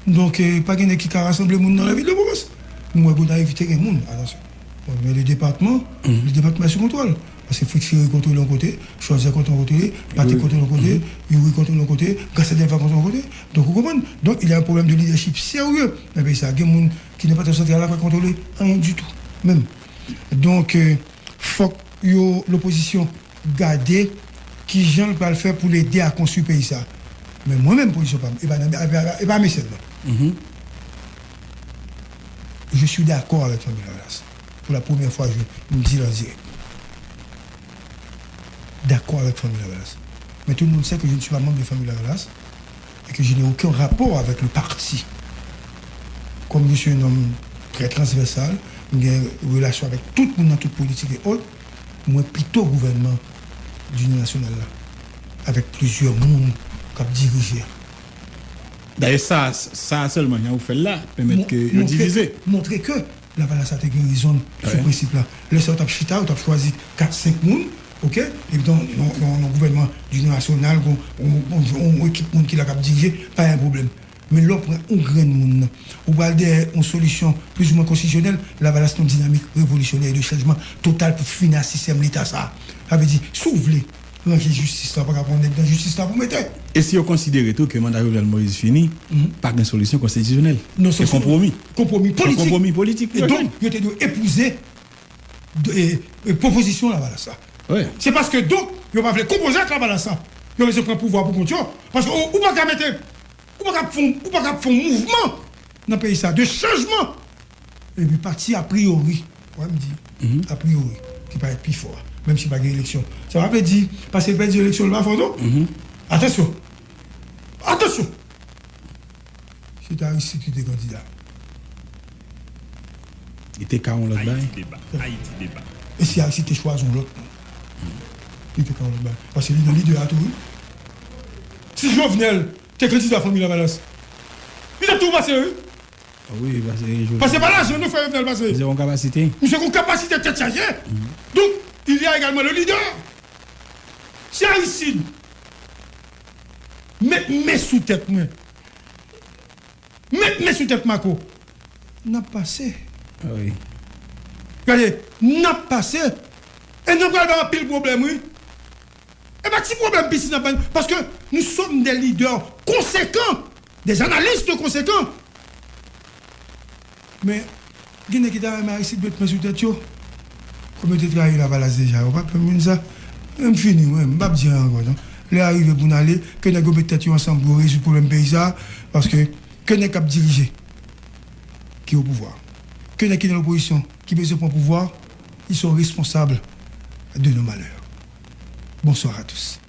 Donk, eh, pa gen nèg ki ka rasanble moun nan lavil de Pòtoprens. Mwen, Gonayiv te gen moun, atansyon. Bon, men le depatman, le depatman sou kontwòl. Paske Fritz Ferry kontwole yon kote, Chwazyè kontwole yon kote, Patrick kontwole yon kote, Youri kontwole yon kote, Gaston Delva kontwole yon kote. Donk, ou konprann? Donk, il y a un problème de leadership sérieux nan peyi sa. Gen moun ki nan Patwon Santral la pa kontwole anyen ditou, menm. Donk, eh, fòk yo, lopozisyon, gade kijan l pral fè pou l ede a konstwi peyi sa. Men mwen menm, pozisyon pa m, e pa nan, e pa, e pa, e pa Mesèn, non. Je suis d'accord avec Fanmi Lavalas. Pour la première fois, je m di l an dirèk. D'accord avec Fanmi Lavalas. Mais tout le monde sait que je ne suis pas membre de Fanmi Lavalas et que je n'ai aucun rapport avec le parti. Comme je suis un homme très transversal, m gen relasyon avèk tout moun nan tout politik e ot, mwen pito gouvènman Dinyon Nasyonal la, avèk plizyè moun k ap dirije a. Dayè, sa, sa sèlman, jan ou fè l la, pèmèt ke yo divize. Montre ke Lavalas la te gen rezon l sou prensip la. Lè sa, yo t ap chita, yo t ap chwazi kat, senk moun, oke? Epi nan yon gouvènman Dinyon Nasyonal, yon ekip moun ki la k ap dirije, pa gen pwoblèm. Men lè w pran yon grenn moun nan, ou pral dèyè yon solisyon plizoumwen konstitisyonèl, Lavalas nan dinamik revolisyonè e de chanjman total pou fini ak sistèm Leta sa a. Sa vle di, si w vle ranje jistis la, ou pa ka pran nèg nan jistis la pou mete. E si yo konsidere tou ke manda Jovenel Moïse fini, pa gen solisyon konstitisyonèl. Se konpwomi. Konpwomi politik. Konpwomi politik. E donk, yo te dwe epouze pwopozisyon Lavalas la. Se paske donk, yo pa vle konpoze ak Lavalas la. Yo bezwen pran pouvwa pou kont yo. Paske ou pa ka mete, ou pa ka fè yon mouvman nan peyi sa de chanjman. Epi pati apriyori, wè m di, apriyori, ki parèt pi fò a, menm si pa gen eleksyon. Sa pa vle di, paske l pèdi eleksyon, l pa fò non. Atansyon! Atansyon! Se te Aristide ki te kandida. Li te ka yon lòt bagay. Ayiti deba. Ayiti deba. E si Aristide te chwazi yon lòt moun? Li te ka yon lòt bagay. Paske li nan lide a tou, wi. Si Jovenel te kandida Fanmi Lavalas, li t ap tou pase, wi. Wi, pase Jovenel. Pase pa lajan nou fè Jovenel pase. Misye gen yon kapasite. Misye gen yon kapasite tèt chaje. Donk, il y a également le leader. Si Aristide met men sou tèt mwen, met men sou tèt Marco, n ap pase. Gade, n ap pase. E nou pral bay anpil pwoblèm, wi. E pa ti pwoblèm piti n ap bay, paske nous sommes des leaders conséquents, des analystes conséquents. Men, gen nèg ki ta renmen Aristide met men sou tèt yo. Kòm yo te trayi Lavalas deja, yo p ap janm jwenn sa. M fini, mwen, m p ap di anyen ankò, non. Lè a rive pou n ale, ke nèg yo met tèt yo ansanm pou yo rezoud pwoblèm peyi sa, paske ke nèg k ap dirije ki o pouvwa, ke nèg ki nan lopozisyon ki bezwen pran pouvwa, ils sont responsables de nos malheurs. Bonsoir à tous.